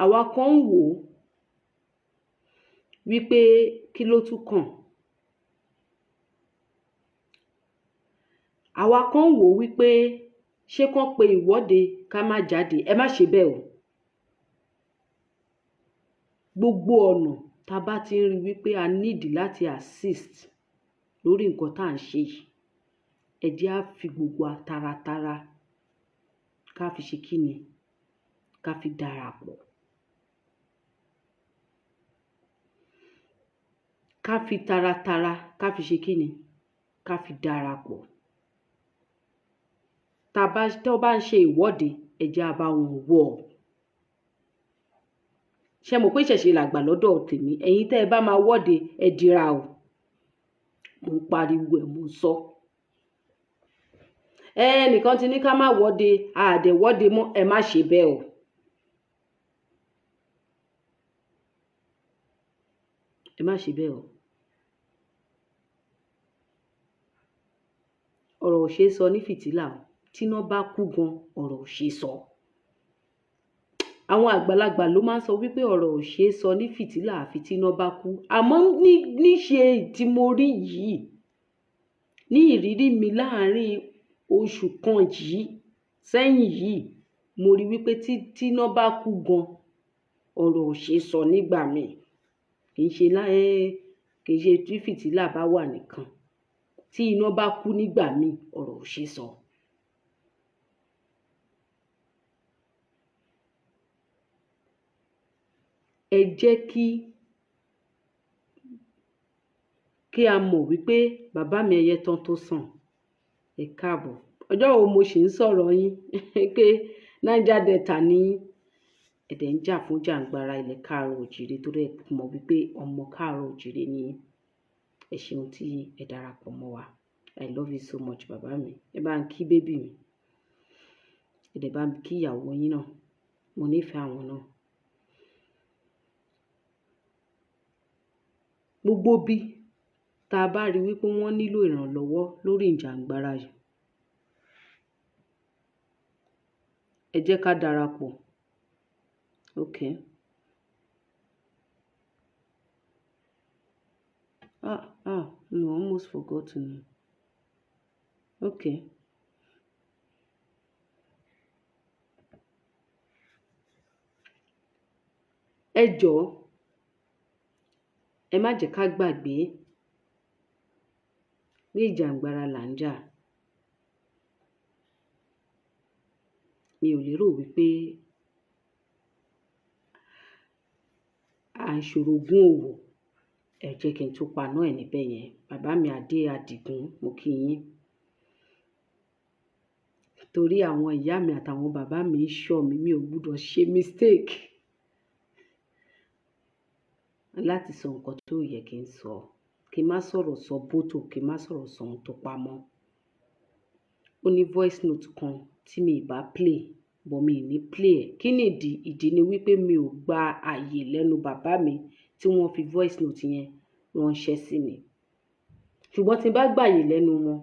àwa kan ń wò ó wípé kí ló tún kàn. Àwa kan ń wò ó wípé ṣé kán pe ìwọ́de ká má jáde. Ẹ má ṣe bẹ́ẹ̀ o. Gbogbo ọ̀nà tá bá ti ń rí wípé a need láti assist lórí nǹkan tá à ń ṣe yìí, ẹ jẹ́ á fi gbogbo taratara ká fi ṣe kíni, Ká fi darapọ̀. Ká fi taratara, ká fi ṣe kí ni? Ká fi darapọ̀. Tá bá tó bá ń ṣe ìwọ́de, ẹ jẹ́ á bá wọn wọ̀. Ṣé mọ̀ pé ìṣẹ̀ṣe làgbà lọ́dọ̀ tèmi? Ẹ̀yin tẹ́ ẹ bá máa wọ́de, ẹ dira o. Mo ń pariwo ẹ̀, mo ń sọ. Ẹnìkan ti ní ká má wọ́de, a dẹ̀ wọ́de mọ́, ẹ má ṣe bẹ́ẹ̀ o. Ẹ má ṣe bẹ́ẹ̀ o. Ọ̀rọ̀ ò ṣe é sọ ní fìtílà o. Tíná bá kú gan, ọ̀rọ̀ ò ṣe é sọ. Àwọn àgbàlagbà ló máa ń sọ wípé ọ̀rọ̀ ò ṣe é sọ ní fìtílà àfi tíná bá kú. Àmọ́ ní níṣe tí mo rí yìí, ní ìrírí mi láàárín oṣù kan yìí sẹ́yìn yìí, mo rí wípé tí tíná bá kú gan, ọ̀rọ̀ ò ṣe é sọ nígbà míì. Kì í ṣe láé, kì í ṣe tí fìtílà bá wà nìkan. Tí iná bá kú nígbà míì, ọ̀rọ̀ ò ṣe é sọ. Ẹ jẹ́ kí a mọ̀ wípé bàbá mi ẹyẹ tán tó sàn. Ẹ káàbọ̀. Ọjọ́ wo mo sì ń sọ̀rọ̀ yín pé Niger Delta ní yín. Ẹ dẹ̀ ń jà fún jàǹgbara ilẹ̀ káàárọ̀ oòjíire torí ẹ mọ̀ wípé ọmọ káàárọ̀ oòjíire ni yín. Ẹ ṣeun tí ẹ darapọ̀ mọ́ wa. I love you so much, bàbá mi. Ẹ bá ń kí baby mi. Ẹ dẹ̀ bá ń kí ìyàwó yín náà. Mo nífẹ̀ẹ́ àwọn náà. Gbogbo bí tá bá rí wípé wọ́n nílò ìrànlọ́wọ́ lórí ìjàǹgbara yìí, ẹ jẹ́ ká darapọ̀. Okay. Ah, ah, no, almost forgotten. Okay. Ẹ jọ̀ọ́, ẹ má jẹ́ ká gbàgbé pé ìjàǹgbara là ń jà. Mi ò lérò wípé à ń ṣorogún òwò. Ẹ jẹ́ kí n tún paná ẹ̀ níbẹ̀ yẹn. Bàbá mi Adé Àdìgún, mo kí yín. Torí àwọn ìyá mi àtàwọn bàbá mi ń ṣọ́ mi, mi ò gbọdọ̀ ṣe mistake láti sọ nǹkan tó yẹ kí n sọ. Kí n má sọ̀rọ̀ sọ bótò, kí n má sọ̀rọ̀ sọ ohun tó pamọ́. Ó ní voice note kan tí mi ì bá play, but mi ò ní play ẹ̀. Kí ni ìdí? Ìdí ni wípé mi ò gba ààyè lẹ́nu bàbá mi tí wọ́n fi voice note yẹn ránṣẹ́ sí mi. Ṣùgbọ́n tí n bá gbà ààyè lẹ́nu wọn,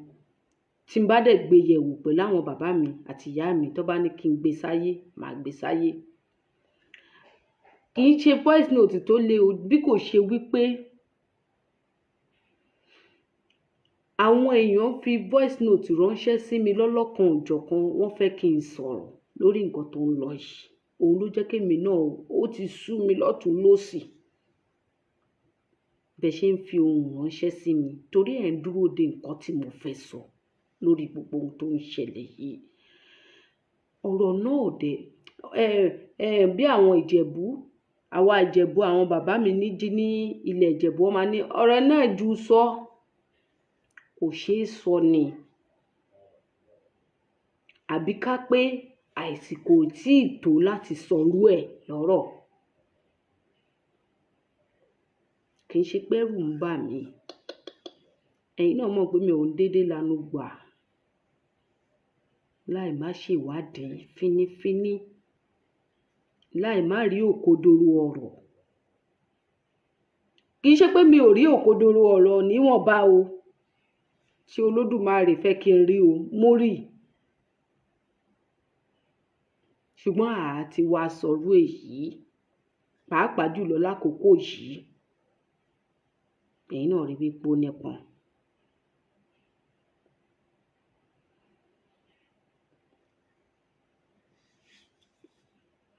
tí n bá dẹ̀ gbé yẹ̀wò pẹ̀lú àwọn bàbá mi àti ìyá mi, tó bá ní kí n gbé sáyé, màá gbé sáyé. Kì í ṣe voice note tó le o, bí kò ṣe wípé àwọn èèyàn fi voice note ránṣẹ́ sí mi lọ́lọ́kan òjọ̀kan, wọ́n fẹ́ kí n sọ̀rọ̀ lórí nǹkan tó ń lọ yìí. Òun ló jẹ́ kí èmi náà, ó ti sú mi lọ́tùn lósì. Bẹ́ ṣe ń fi ohùn ránṣẹ́ sí mi torí ẹ̀ ń dúró de nǹkan tí mo fẹ́ sọ lórí gbogbo ohun tó ń ṣẹlẹ̀ yìí. Ọ̀rọ̀ náà ò dé, bí àwọn Ìjẹ̀bú, àwa Ìjẹ̀bú, àwọn bàbá mi ní jí ní ilẹ̀ Ìjẹ̀bú, wọ́n máa ní ọ̀rọ̀ náà ju sọ, kò ṣe é sọ ni. Àbí ká pé àìsìkò tí ì tó láti sọrú ẹ̀ lọ́rọ̀. Kì í ṣe pé ẹ̀rù ń bà mí. Ẹ̀yin náà mọ̀ pé mi ò ń dédé lanu gbà láì má ṣe ìwádìí fínífíní, láì má rí òkodoro ọ̀rọ̀. Kì í ṣe pé mi ò rí òkodoro ọ̀rọ̀ níwọ̀nba o, tí Olódùmarè fẹ́ kí n rí o, mo rí. Ṣùgbọ́n àá ti wá sọrú èyí, pàápàá jùlọ lákòókò yìí. Ẹ̀yin náà rí wípé ó nípọn.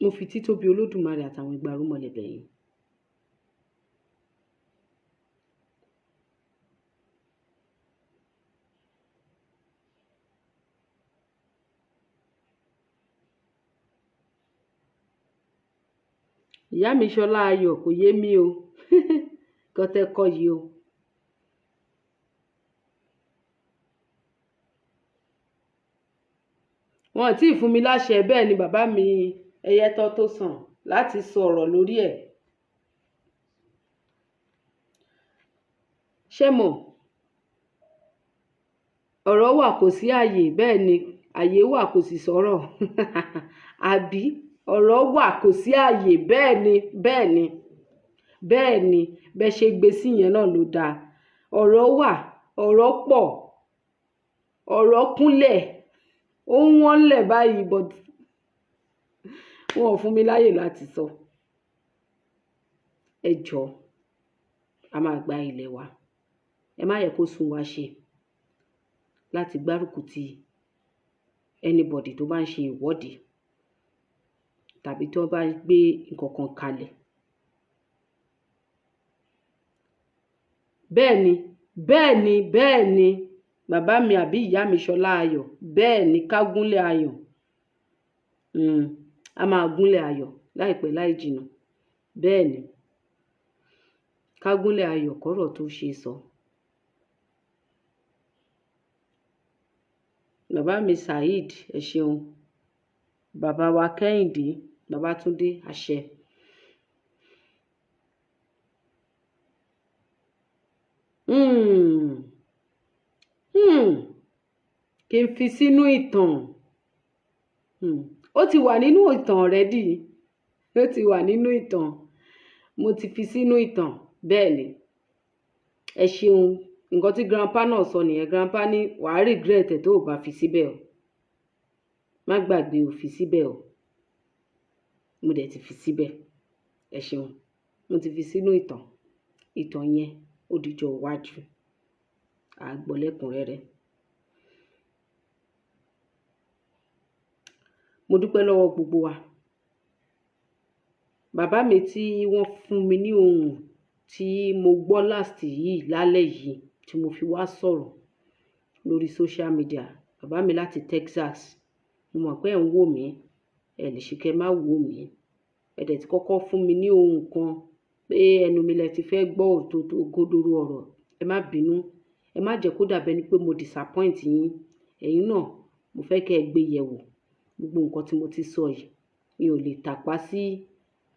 Mo fi títóbi Olódùmarè àtàwọn igba irúnmọlẹ̀ bẹ̀ yín. Ìyá mi Ṣọlá Ayọ̀, kò yé mi o, nǹkan tẹ́ kọ yìí o. Wọn ò tí ì fún mi láṣẹ. Bẹ́ẹ̀ ni, bàbá mi Ẹyẹtọ́ tó sàn láti sọ̀rọ̀ lórí ẹ̀. Ṣé mọ̀, ọ̀rọ̀ wà, kò sí àyè. Bẹ́ẹ̀ ni, àyè wà, kò sì sọ̀rọ̀, àbí? Ọ̀rọ̀ wà, kò sí àyè. Bẹ́ẹ̀ ni, bẹ́ẹ̀ ni, bẹ́ẹ̀ ni. Bẹ́ẹ̀ ṣe gbé sí yẹn náà ló dáa. Ọ̀rọ̀ wà, ọ̀rọ̀ pọ̀, ọ̀rọ̀ kúnlẹ̀, ó ń wọ́n lẹ̀ báyìí, but wọn ò fún mi láyè láti sọ. Ẹ jọ̀ọ́, a máa gba ilẹ̀ wa. Ẹ má yẹ kó sún wa ṣe láti gbárùkù ti anybody tó bá ń ṣe ìwọ́de tàbí tó bá gbé nǹkan kan kalẹ̀. Bẹ́ẹ̀ ni, bẹ́ẹ̀ ni, bẹ́ẹ̀ ni, bàbá mi àbí ìyá mi Ṣọlá Ayọ̀. Bẹ́ẹ̀ ni, ká gúnlẹ̀ ayọ̀. A máa gúnlẹ̀ ayọ̀ láìpẹ́ láì jìnnà. Bẹ́ẹ̀ ni, ká gúnlẹ̀ ayọ̀ kọ́rọ̀ tó ṣe sọ. Bàbá mi Saheed, ẹ ṣeun. Bàbá wa Kẹ́hìndé Babátúndé, àṣẹ. Kí n fi sínú ìtàn. Ó ti wà nínú ìtàn already. Ó ti wà nínú ìtàn. Mo ti fi sínú ìtàn. Bẹ́ẹ̀ ni. Ẹ ṣeun. Nǹkan tí grandpa náà sọ nìyẹn. Grandpa ní wàá regret ẹ̀ tó ò bá fi síbẹ̀ o. Má gbàgbé o, fi síbẹ̀ o. Mo dẹ̀ ti fi síbẹ̀. Ẹ ṣeun. Mo ti fi sínú ìtàn. Ìtàn yẹn ó dijọ́ iwájú. À gbọ́ lẹ́kùnrẹ́rẹ́. Mo dúpẹ́ lọ́wọ́ gbogbo wa. Bàbá mi tí wọ́n fún mi ní ohùn tí mo gbọ́ last yìí lálẹ́ yìí tí mo fi wá sọ̀rọ̀ lórí social media. Bàbá mi láti Texas. Mo mọ̀ pé ẹ̀ ń wò mí. Ẹ lè ṣe kí ẹ má wò mí. Ẹ dẹ̀ ti kọ́kọ́ fún mi ní ohùn kan pé ẹnu mi lẹ ti fẹ́ gbọ́ òtótó òkodoro ọ̀rọ̀. Ẹ má bínú. Ẹ má jẹ́ kó dàbí ẹni pé mo disappoint yín. Ẹ̀yin náà, mo fẹ́ kí ẹ gbé yẹ̀wò gbogbo nǹkan tí mo ti sọ yìí. Mi ò lè tàpá sí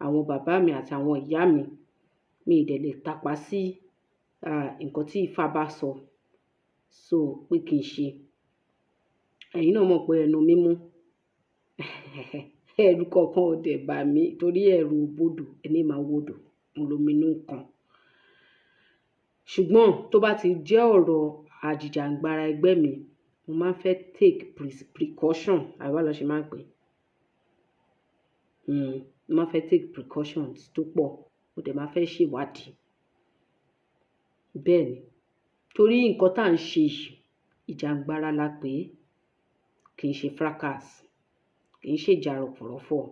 àwọn bàbá mi àti àwọn ìyá mi. Mi ì dẹ̀ lè tàpá sí nǹkan tí Ifá bá sọ so pé kí n ṣe. Ẹ̀yin náà mọ̀ pé ẹnu mi mú. Ẹ̀rù kankan ò dẹ̀ bà mí torí ẹ̀rù ò bodò, ẹni máa wodò, òun lomi inú ń kan. Ṣùgbọ́n tó bá ti jẹ́ ọ̀rọ̀ àjìjàǹgbara ẹgbẹ́ mi, mo máa ń fẹ́ take precaution, àbí báwo lọ ṣe máa ń pè é? Mo máa ń fẹ́ take precautions tó pọ̀, mo dẹ̀ máa fẹ́ ṣèwádìí. Bẹ́ẹ̀ ni, torí nǹkan tí à ń ṣe yìí, ìjàǹgbara la pè é, kì í ṣe fracas, kì í ṣe ìjà rọ̀fọ̀rọ̀fọ̀.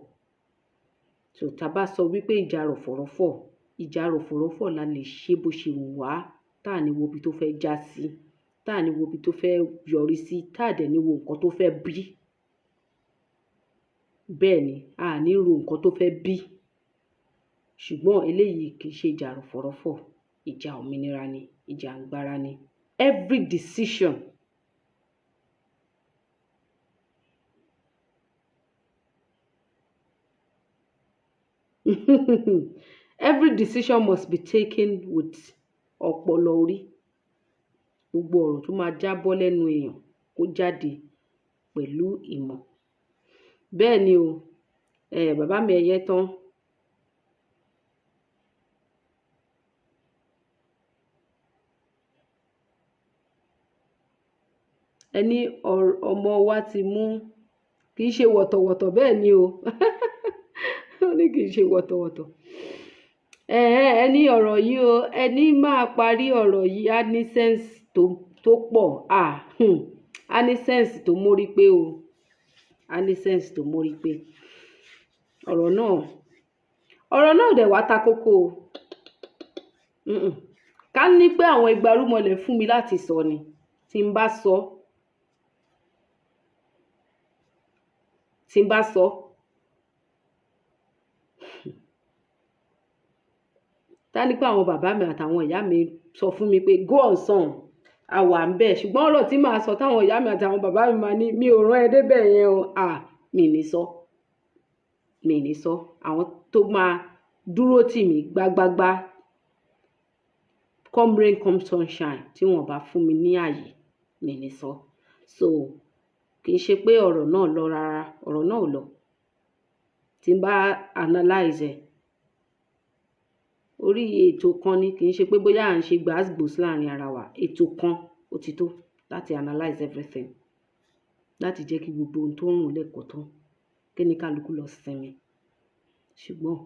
So tí a bá sọ wípé ìjà rọ̀fọ̀rọ̀fọ̀ la lè ṣe bó ṣe wù wá, tá ní wo ibi tó fẹ́ já sí, tá ní wo ibi tó fẹ́ yọrí sí, tá dẹ̀ ní wo nǹkan tó fẹ́ bí. Bẹ́ẹ̀ ni, a ní ro nǹkan tó fẹ́ bí. Ṣùgbọ́n eléyìí kì í ṣe ìjà rọ̀fọ̀rọ̀fọ̀, ìjà òmìnira ni, ìjàǹgbara ni. Every decision every decision must be taken with ọpọlọ orí. Gbogbo ọ̀rọ̀ tó máa jábọ́ lẹ́nu èèyàn, kó jáde pẹ̀lú ìmọ̀. Bẹ́ẹ̀ ni o, bàbá mi ẹyẹ tán. Ẹni ọmọ wa ti mú kì í ṣe wọ̀tọ̀wọ̀tọ̀. Bẹ́ẹ̀ ni o. Ó ní kì í ṣe wọ̀tọ̀wọ̀tọ̀. Ẹni ọ̀rọ̀ yìí o, ẹni máa parí ọ̀rọ̀ yìí á ní sense tó pọ̀. Á ní sense tó mórí pé o. Á ní sense tó mórí pé. Ọ̀rọ̀ náà dẹ̀ wá ta kókó o. Ká ní pé àwọn igba irúnmọlẹ̀ fún mi láti sọ ni, tí n bá sọ, tí n bá sọ. Tá ní pé àwọn bàbá mi àtàwọn ìyá mi sọ fún mi pé go on son, a wà ń bẹ̀. Ṣùgbọ́n ọ̀rọ̀ tí màá sọ táwọn ìyá mi àtàwọn bàbá mi máa ní mi ò rán ẹ débẹ̀ yẹn o, à mi ní sọ, mi ní sọ. Àwọn tó máa dúró tì mí gbágbágbá, come rain come sunshine, tí wọ́n bá fún mi ní ààyè, mi ní sọ. So kì í ṣe pé ọ̀rọ̀ náà lọ rárá, ọ̀rọ̀ náà ò lọ. Tí n bá analyze ẹ̀ orí ètò kan ni, kì í ṣe pé bóyá à ń ṣe gbàásgbòs láàrin ara wa. Ètò kan ó ti tó láti analyze everything, láti jẹ́ kí gbogbo ohun tó ń rùn lẹ́kọ̀ọ́ tán, kí ní kálukú lọ sinmi. Ṣùgbọ́n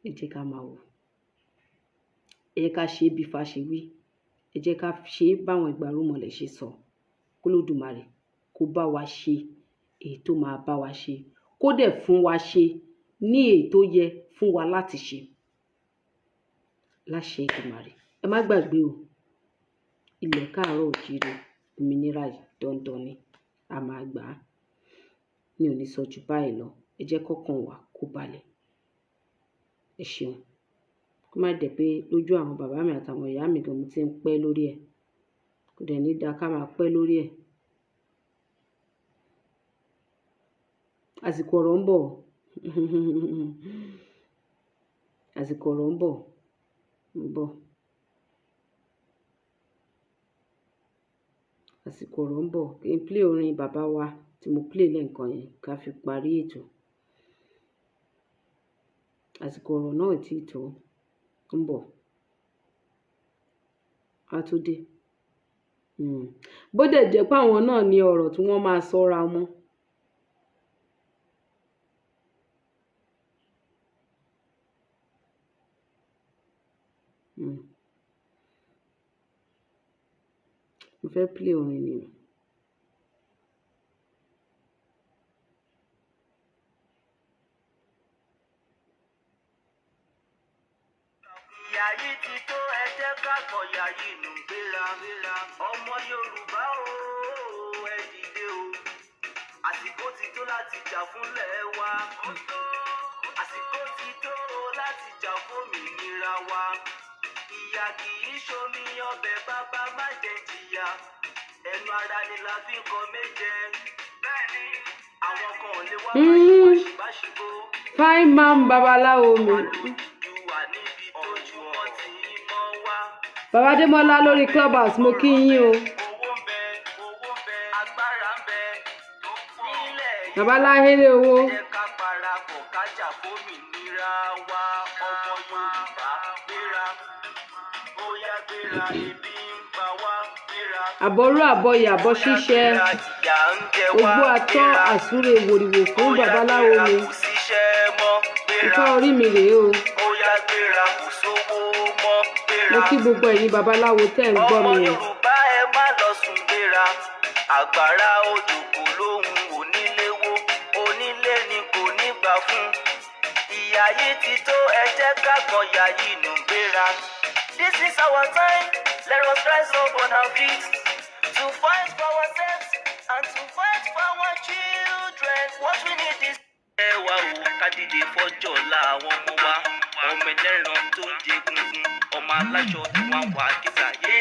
ẹ jẹ́ ká máa wò, ẹ jẹ́ ká ṣe bí Ifá ṣe wí, ẹ jẹ́ ká ṣe báwọn ìgbàrúmọlẹ̀ ṣe sọ. K'Olódùmarè kó bá wa ṣe èyí tó máa bá wa ṣe, kó dẹ̀ fún wa ṣe ní èyí tó yẹ fún wa láti ṣe. Láṣẹ Èdùmàrè. Ẹ má gbàgbé o, ilẹ̀ káàárọ̀ oòjíire, òmìnira yìí dandan ni, a máa gbà á. Mi ò ní sọ ju báyìí lọ. Ẹ jẹ́ kọ́kàn wa kó balẹ̀. Ẹ ṣeun. Kó má dẹ̀ pé lójú àwọn bàbá mi àtàwọn ìyá mi gan mo ti ń pẹ́ lórí ẹ̀. Kò dẹ̀ ní dáa ká máa pẹ́ lórí ẹ̀. Àsìkò ọ̀rọ̀ ń bọ̀. Àsìkò ọ̀rọ̀ ń bọ̀, ń bọ̀. Àsìkò ọ̀rọ̀ ń bọ̀. Kí n play orin bàbá wa tí mo play lẹ́ẹ̀kan yẹn ká fi parí ètò. Àsìkò ọ̀rọ̀ náà ò tí ì tó, ń bọ̀. Á tó dé. Bó dẹ̀ jẹ́ pé àwọn náà ní ọ̀rọ̀ tí wọ́n máa sọ́ra wọn. Mo fẹ́ play orin ni. Ìyà yìí ti tó, ẹ jẹ́ ká kọ̀yà yìí nù gbéra. Ọmọ Yorùbá o, ẹ dìde o. Àsìkò ti tó láti jà fúnlẹ̀ wa. Àsìkò ti tó láti jà fómìnira wa. Ìyà kì í ṣomi ọbẹ̀, bàbá má jẹ jìyà. Ẹnu ara ni la fi kọ méje. Bẹ́ẹ̀ni, àwọn kan ò lè wá báṣibáṣibó. Fine man babaláwo mi. Wà níbi tójúmọ́ ti ń mọ́ wá. Bàbá Adémọ́lá lórí Clubhouse, mo kí yín o. Owó ń bẹ, owó ń bẹ, agbára ń bẹ. Nílẹ̀ yìí, Bàbá láhéré owó. ẹ jẹ́ ká parapọ̀ ká jà fómìnira wa. Ọmọ Yorùbá gbéra. Ó yá gbéra, ebi ń pa wá, gbéra. Àbọ̀rú àbọ̀yè àbọ̀ ṣíṣẹ. Gbéra, ìyà ń jẹ wá, Ogbó atọ́ gbéra. àsúre wòrìwò fún Ó yá babaláwo gbéra, mi. kò síṣẹ́ mọ́, gbéra. Ifá orí mi rèé o. Ó yá gbéra, kò sówó mọ́, gbéra. Mo kí gbogbo ẹ̀yin babaláwo tẹ́ ń gbọ́ Ọmọ mi o. Yorùbá, ẹ má lọ sùn, gbéra. Àgbàrá òjò kò lóhùn onílé wó, onílé ni kò ní gbà fún. Ìyà yìí ti tó, ẹ jẹ́ ká gbọ̀n yà yìí nù gbéra. This is our time, let us rise up on our feet to fight for ourselves and to fight for our children. What we need is ẹ wá o, ká dìde fọ́jọ́ ọ̀la àwọn ọmọ wa. Ọmọ ẹlẹ́ran tó ń jẹ gungun, ọmọ aláṣọ tí wọ́n wà kíta yé.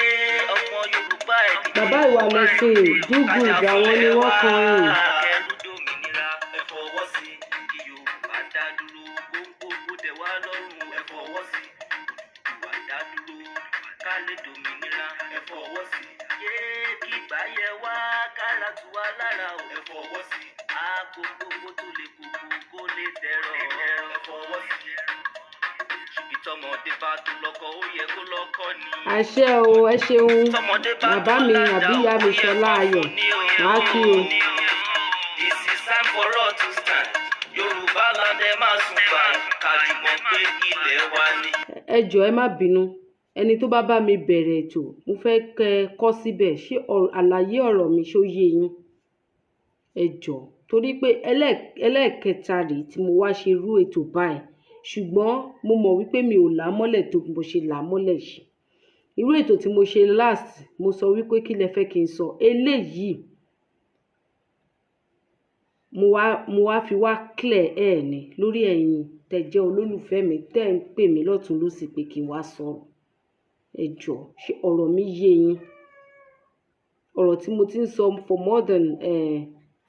Ọmọ Yorùbá, ẹ dìde. Bàbá ìwà lẹ̀sìn do good, àwọn ni wọ́n kọrin. Kẹrù dòmìnira, ẹ fọwọ́ sí kí Yorùbá dá dúró. Gbogbo tẹ̀ wá lọ́rùn, ẹ fọwọ́ sí Odùduwà dá dúró, ká lè dòmìnira, ẹ fọwọ́ sí. Yé kí ìgbà yẹ wá, kára tù wá lára o, ẹ fọwọ́ sí. Àpò gbogbo tó lè kókó kó lè dẹ̀rọ̀, ẹ fọwọ́ sí. Ṣùgbọ́n tọmọdé bá tó lọ́kọ, ó yẹ kó lọ́kọ ni. Àṣẹ o, ẹ ṣeun. Tọmọdé bá Bàbá tó mi ládàá, àbí ìyá mi ó yẹ Ṣọlá kó Ayọ̀, fún ní o. màá kí o. This is time for us to stand. Yorùbá land, ẹ má sùn bá, ká jùmọ̀ gbé ilẹ̀ wa ni. Ẹ jọ̀ọ́, ẹ má bínú. Ẹni tó bá bá mi bẹ̀rẹ̀ ètò, mo fẹ́ kẹ́ ẹ kọ síbẹ̀, ṣé àlàyé ọ̀rọ̀ mi ṣó yé yín? Ẹ jọ̀ọ́, torí pé ẹlẹ́ẹ̀kẹta rèé tí mo wá ṣe irú ètò báyìí, ṣùgbọ́n mo mọ̀ wípé mi ò là á mọ́lẹ̀ tó bí mo ṣe là á mọ́lẹ̀ yìí. Irú ètò tí mo ṣe last, mo sọ wípé kí lẹ fẹ́ kí n sọ. Eléyìí, Mo wá fi wá clear air ni lórí ẹ̀yin tẹ́ jẹ́ olólùfẹ́ mi, tẹ́ ń pè mí lọ́tùn lósì pé kí n wá sọ̀rọ̀. Ẹ jọ̀ọ́, ṣé ọ̀rọ̀ mi yé yín? Ọ̀rọ̀ tí mo ti ń sọ for more than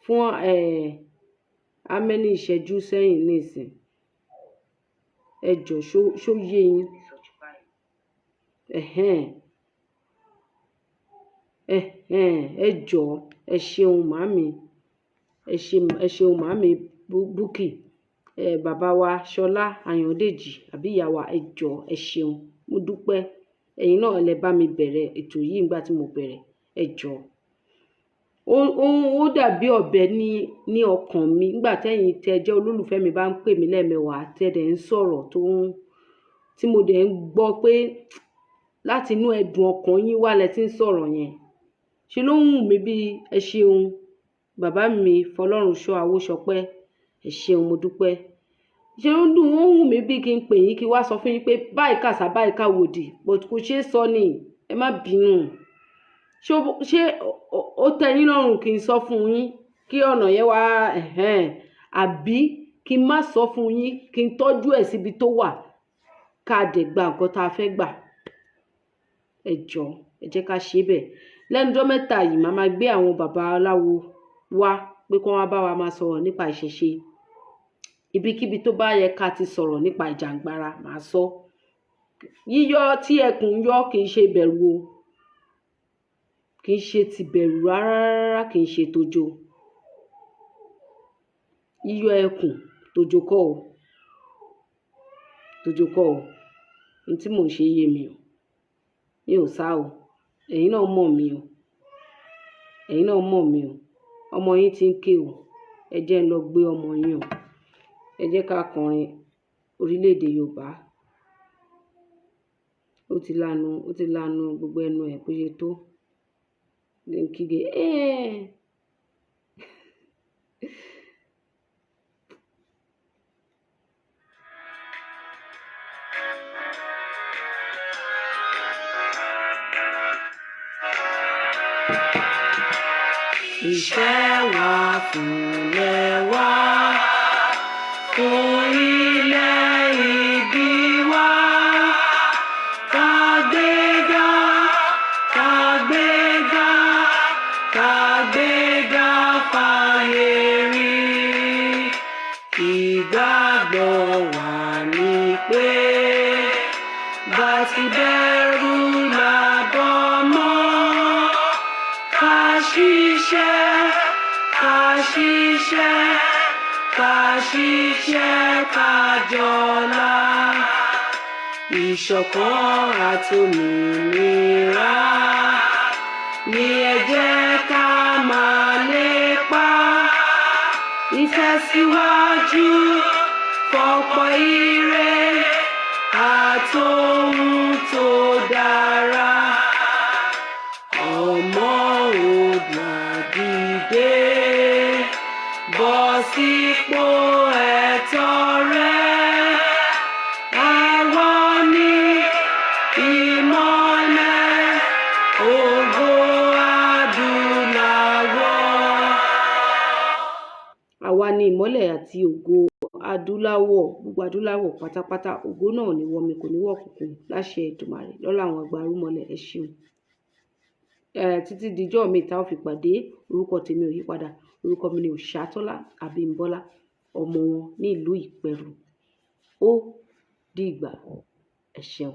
fún how many ìṣẹ́jú sẹ́yìn nísìn. Ẹ jọ̀ọ́, ṣó yé yín? Ẹ̀hẹ́n. Ẹ̀hẹ́n, ẹ jọ̀ọ́, ẹ ṣeun màámi. Ẹ ṣe, ẹ ṣeun màámi Bukky. Bàbá wa Ṣọlá Ayọ̀dèjì àbí ìyá wa, ẹ jọ̀ọ́, ẹ ṣeun. Mo dúpẹ́. Ẹ̀yin náà lẹ bá mi bẹ̀rẹ̀ ètò yìí nígbà tí mo bẹ̀rẹ̀. Ẹ jọ̀ọ́. Ó dàbí ọ̀bẹ ní ọkàn mi nígbà tí ẹ̀yin tẹ jẹ́ olólùfẹ́ mi bá ń pè mí lẹ́ẹ̀mẹwàá, tẹ dẹ̀ ń sọ̀rọ̀ tó ń, tí mo dẹ̀ ń gbọ́ pé láti inú ẹ̀dùn ọkàn yín wá lẹ tí ń sọ̀rọ̀ yẹn. Ṣé ló ń wù mí bí ẹ ṣeun. Bàbá mi Fọlọ́runṣọ́ Awóṣọpẹ́, ẹ ṣeun, mo dúpẹ́. Ṣé ó ń dùn, ó ń wù mí bí kí n pè yín kí wá sọ fún yín pé báyìí kàṣà báyìí káwòdì, but kò ṣe é sọ ni, ẹ má bínú. Ṣé ó tẹ́ yín lọ́rùn kí n sọ fún yín kí ọ̀nà yẹn wá, ẹ̀hẹ́n, àbí kí n má sọ fún yín, kí n tọ́jú ẹ̀ síbi tó wà ká dẹ̀ gba nǹkan tá a fẹ́ gbà? Ẹ jọ̀ọ́, ẹ jẹ́ ká ṣe bẹ́ẹ̀. Lẹ́nu ọjọ́ mẹ́ta yìí, màá máa gbé àwọn bàbá aláwo wá pé kí wọ́n bá wa máa sọ̀rọ̀ nípa ìṣẹ̀ṣe. Ibikíbi tó bá yẹ ká ti sọ̀rọ̀ nípa ìjàngbara, màá sọ. Yíyọ tí ẹkùn yọ kì í ṣe ìbẹ̀rù o. Kì í ṣe ti bẹ̀rù rárá, kì í ṣe tojo. Yíyọ ẹkùn tojo kọ́ o. Tojo kọ́ o. Ohun tí mò ń ṣe yé mi o. Mi ò sá o. Ẹ̀yin náà mọ̀ mí o. Ẹ̀yin náà mọ̀ mí o. Ọmọ yín tí ń ké o. Ẹ jẹ́ n lọ gbé ọmọ yín o. Ẹ jẹ́ ká kọrin orílẹ̀-èdè Yorùbá. Ó ti lanu gbogbo ẹnu ẹ̀ bó ṣe tó. Ní kígbe, "Ẹ́." Iṣẹ́ wa fúnlẹ̀ wa, fún ilẹ̀ ìbí wa. Kàgbéga, kàgbéga, kàgbéga fáyé rí. Ìgbàgbọ́ wa ni pé bá ti bẹ̀rù làbọ̀ mọ́. Ká ṣiṣẹ́, ká ṣiṣẹ́, ká ṣiṣẹ́ ká jọlá. Ìṣọ̀kan àtòmìnira ni ẹ jẹ́ ká máa lépa. Ìtẹ̀síwájú fọ̀pọ̀ ire àtohun tó dára. Ọmọ Oòduà dìde, bọ́ sípò ẹ̀tọ́ rẹ. Àwa ní ìmọ́lẹ̀ ògo adúláwọ̀. Àwa ni ìmọ́lẹ̀ àti ògo adúláwọ̀, gbogbo adúláwọ̀ pátápátá. Ògo náà ò ní wọ́mi, kò ní wọ̀kùnkùn láṣẹ Èdùmàrè lọ́lá àwọn àgbà irúnmọlẹ̀. Ẹ ṣeun. Títí dijọ́ mi tá ó fi pàdé, orúkọ tèmi ò yípadà. Orúkọ mi ni Òṣàtọ́lá Abímbọ́lá, ọmọ wọn ní ìlú Ìpẹ́rù. Ó dìgbà. Ẹ ṣeun.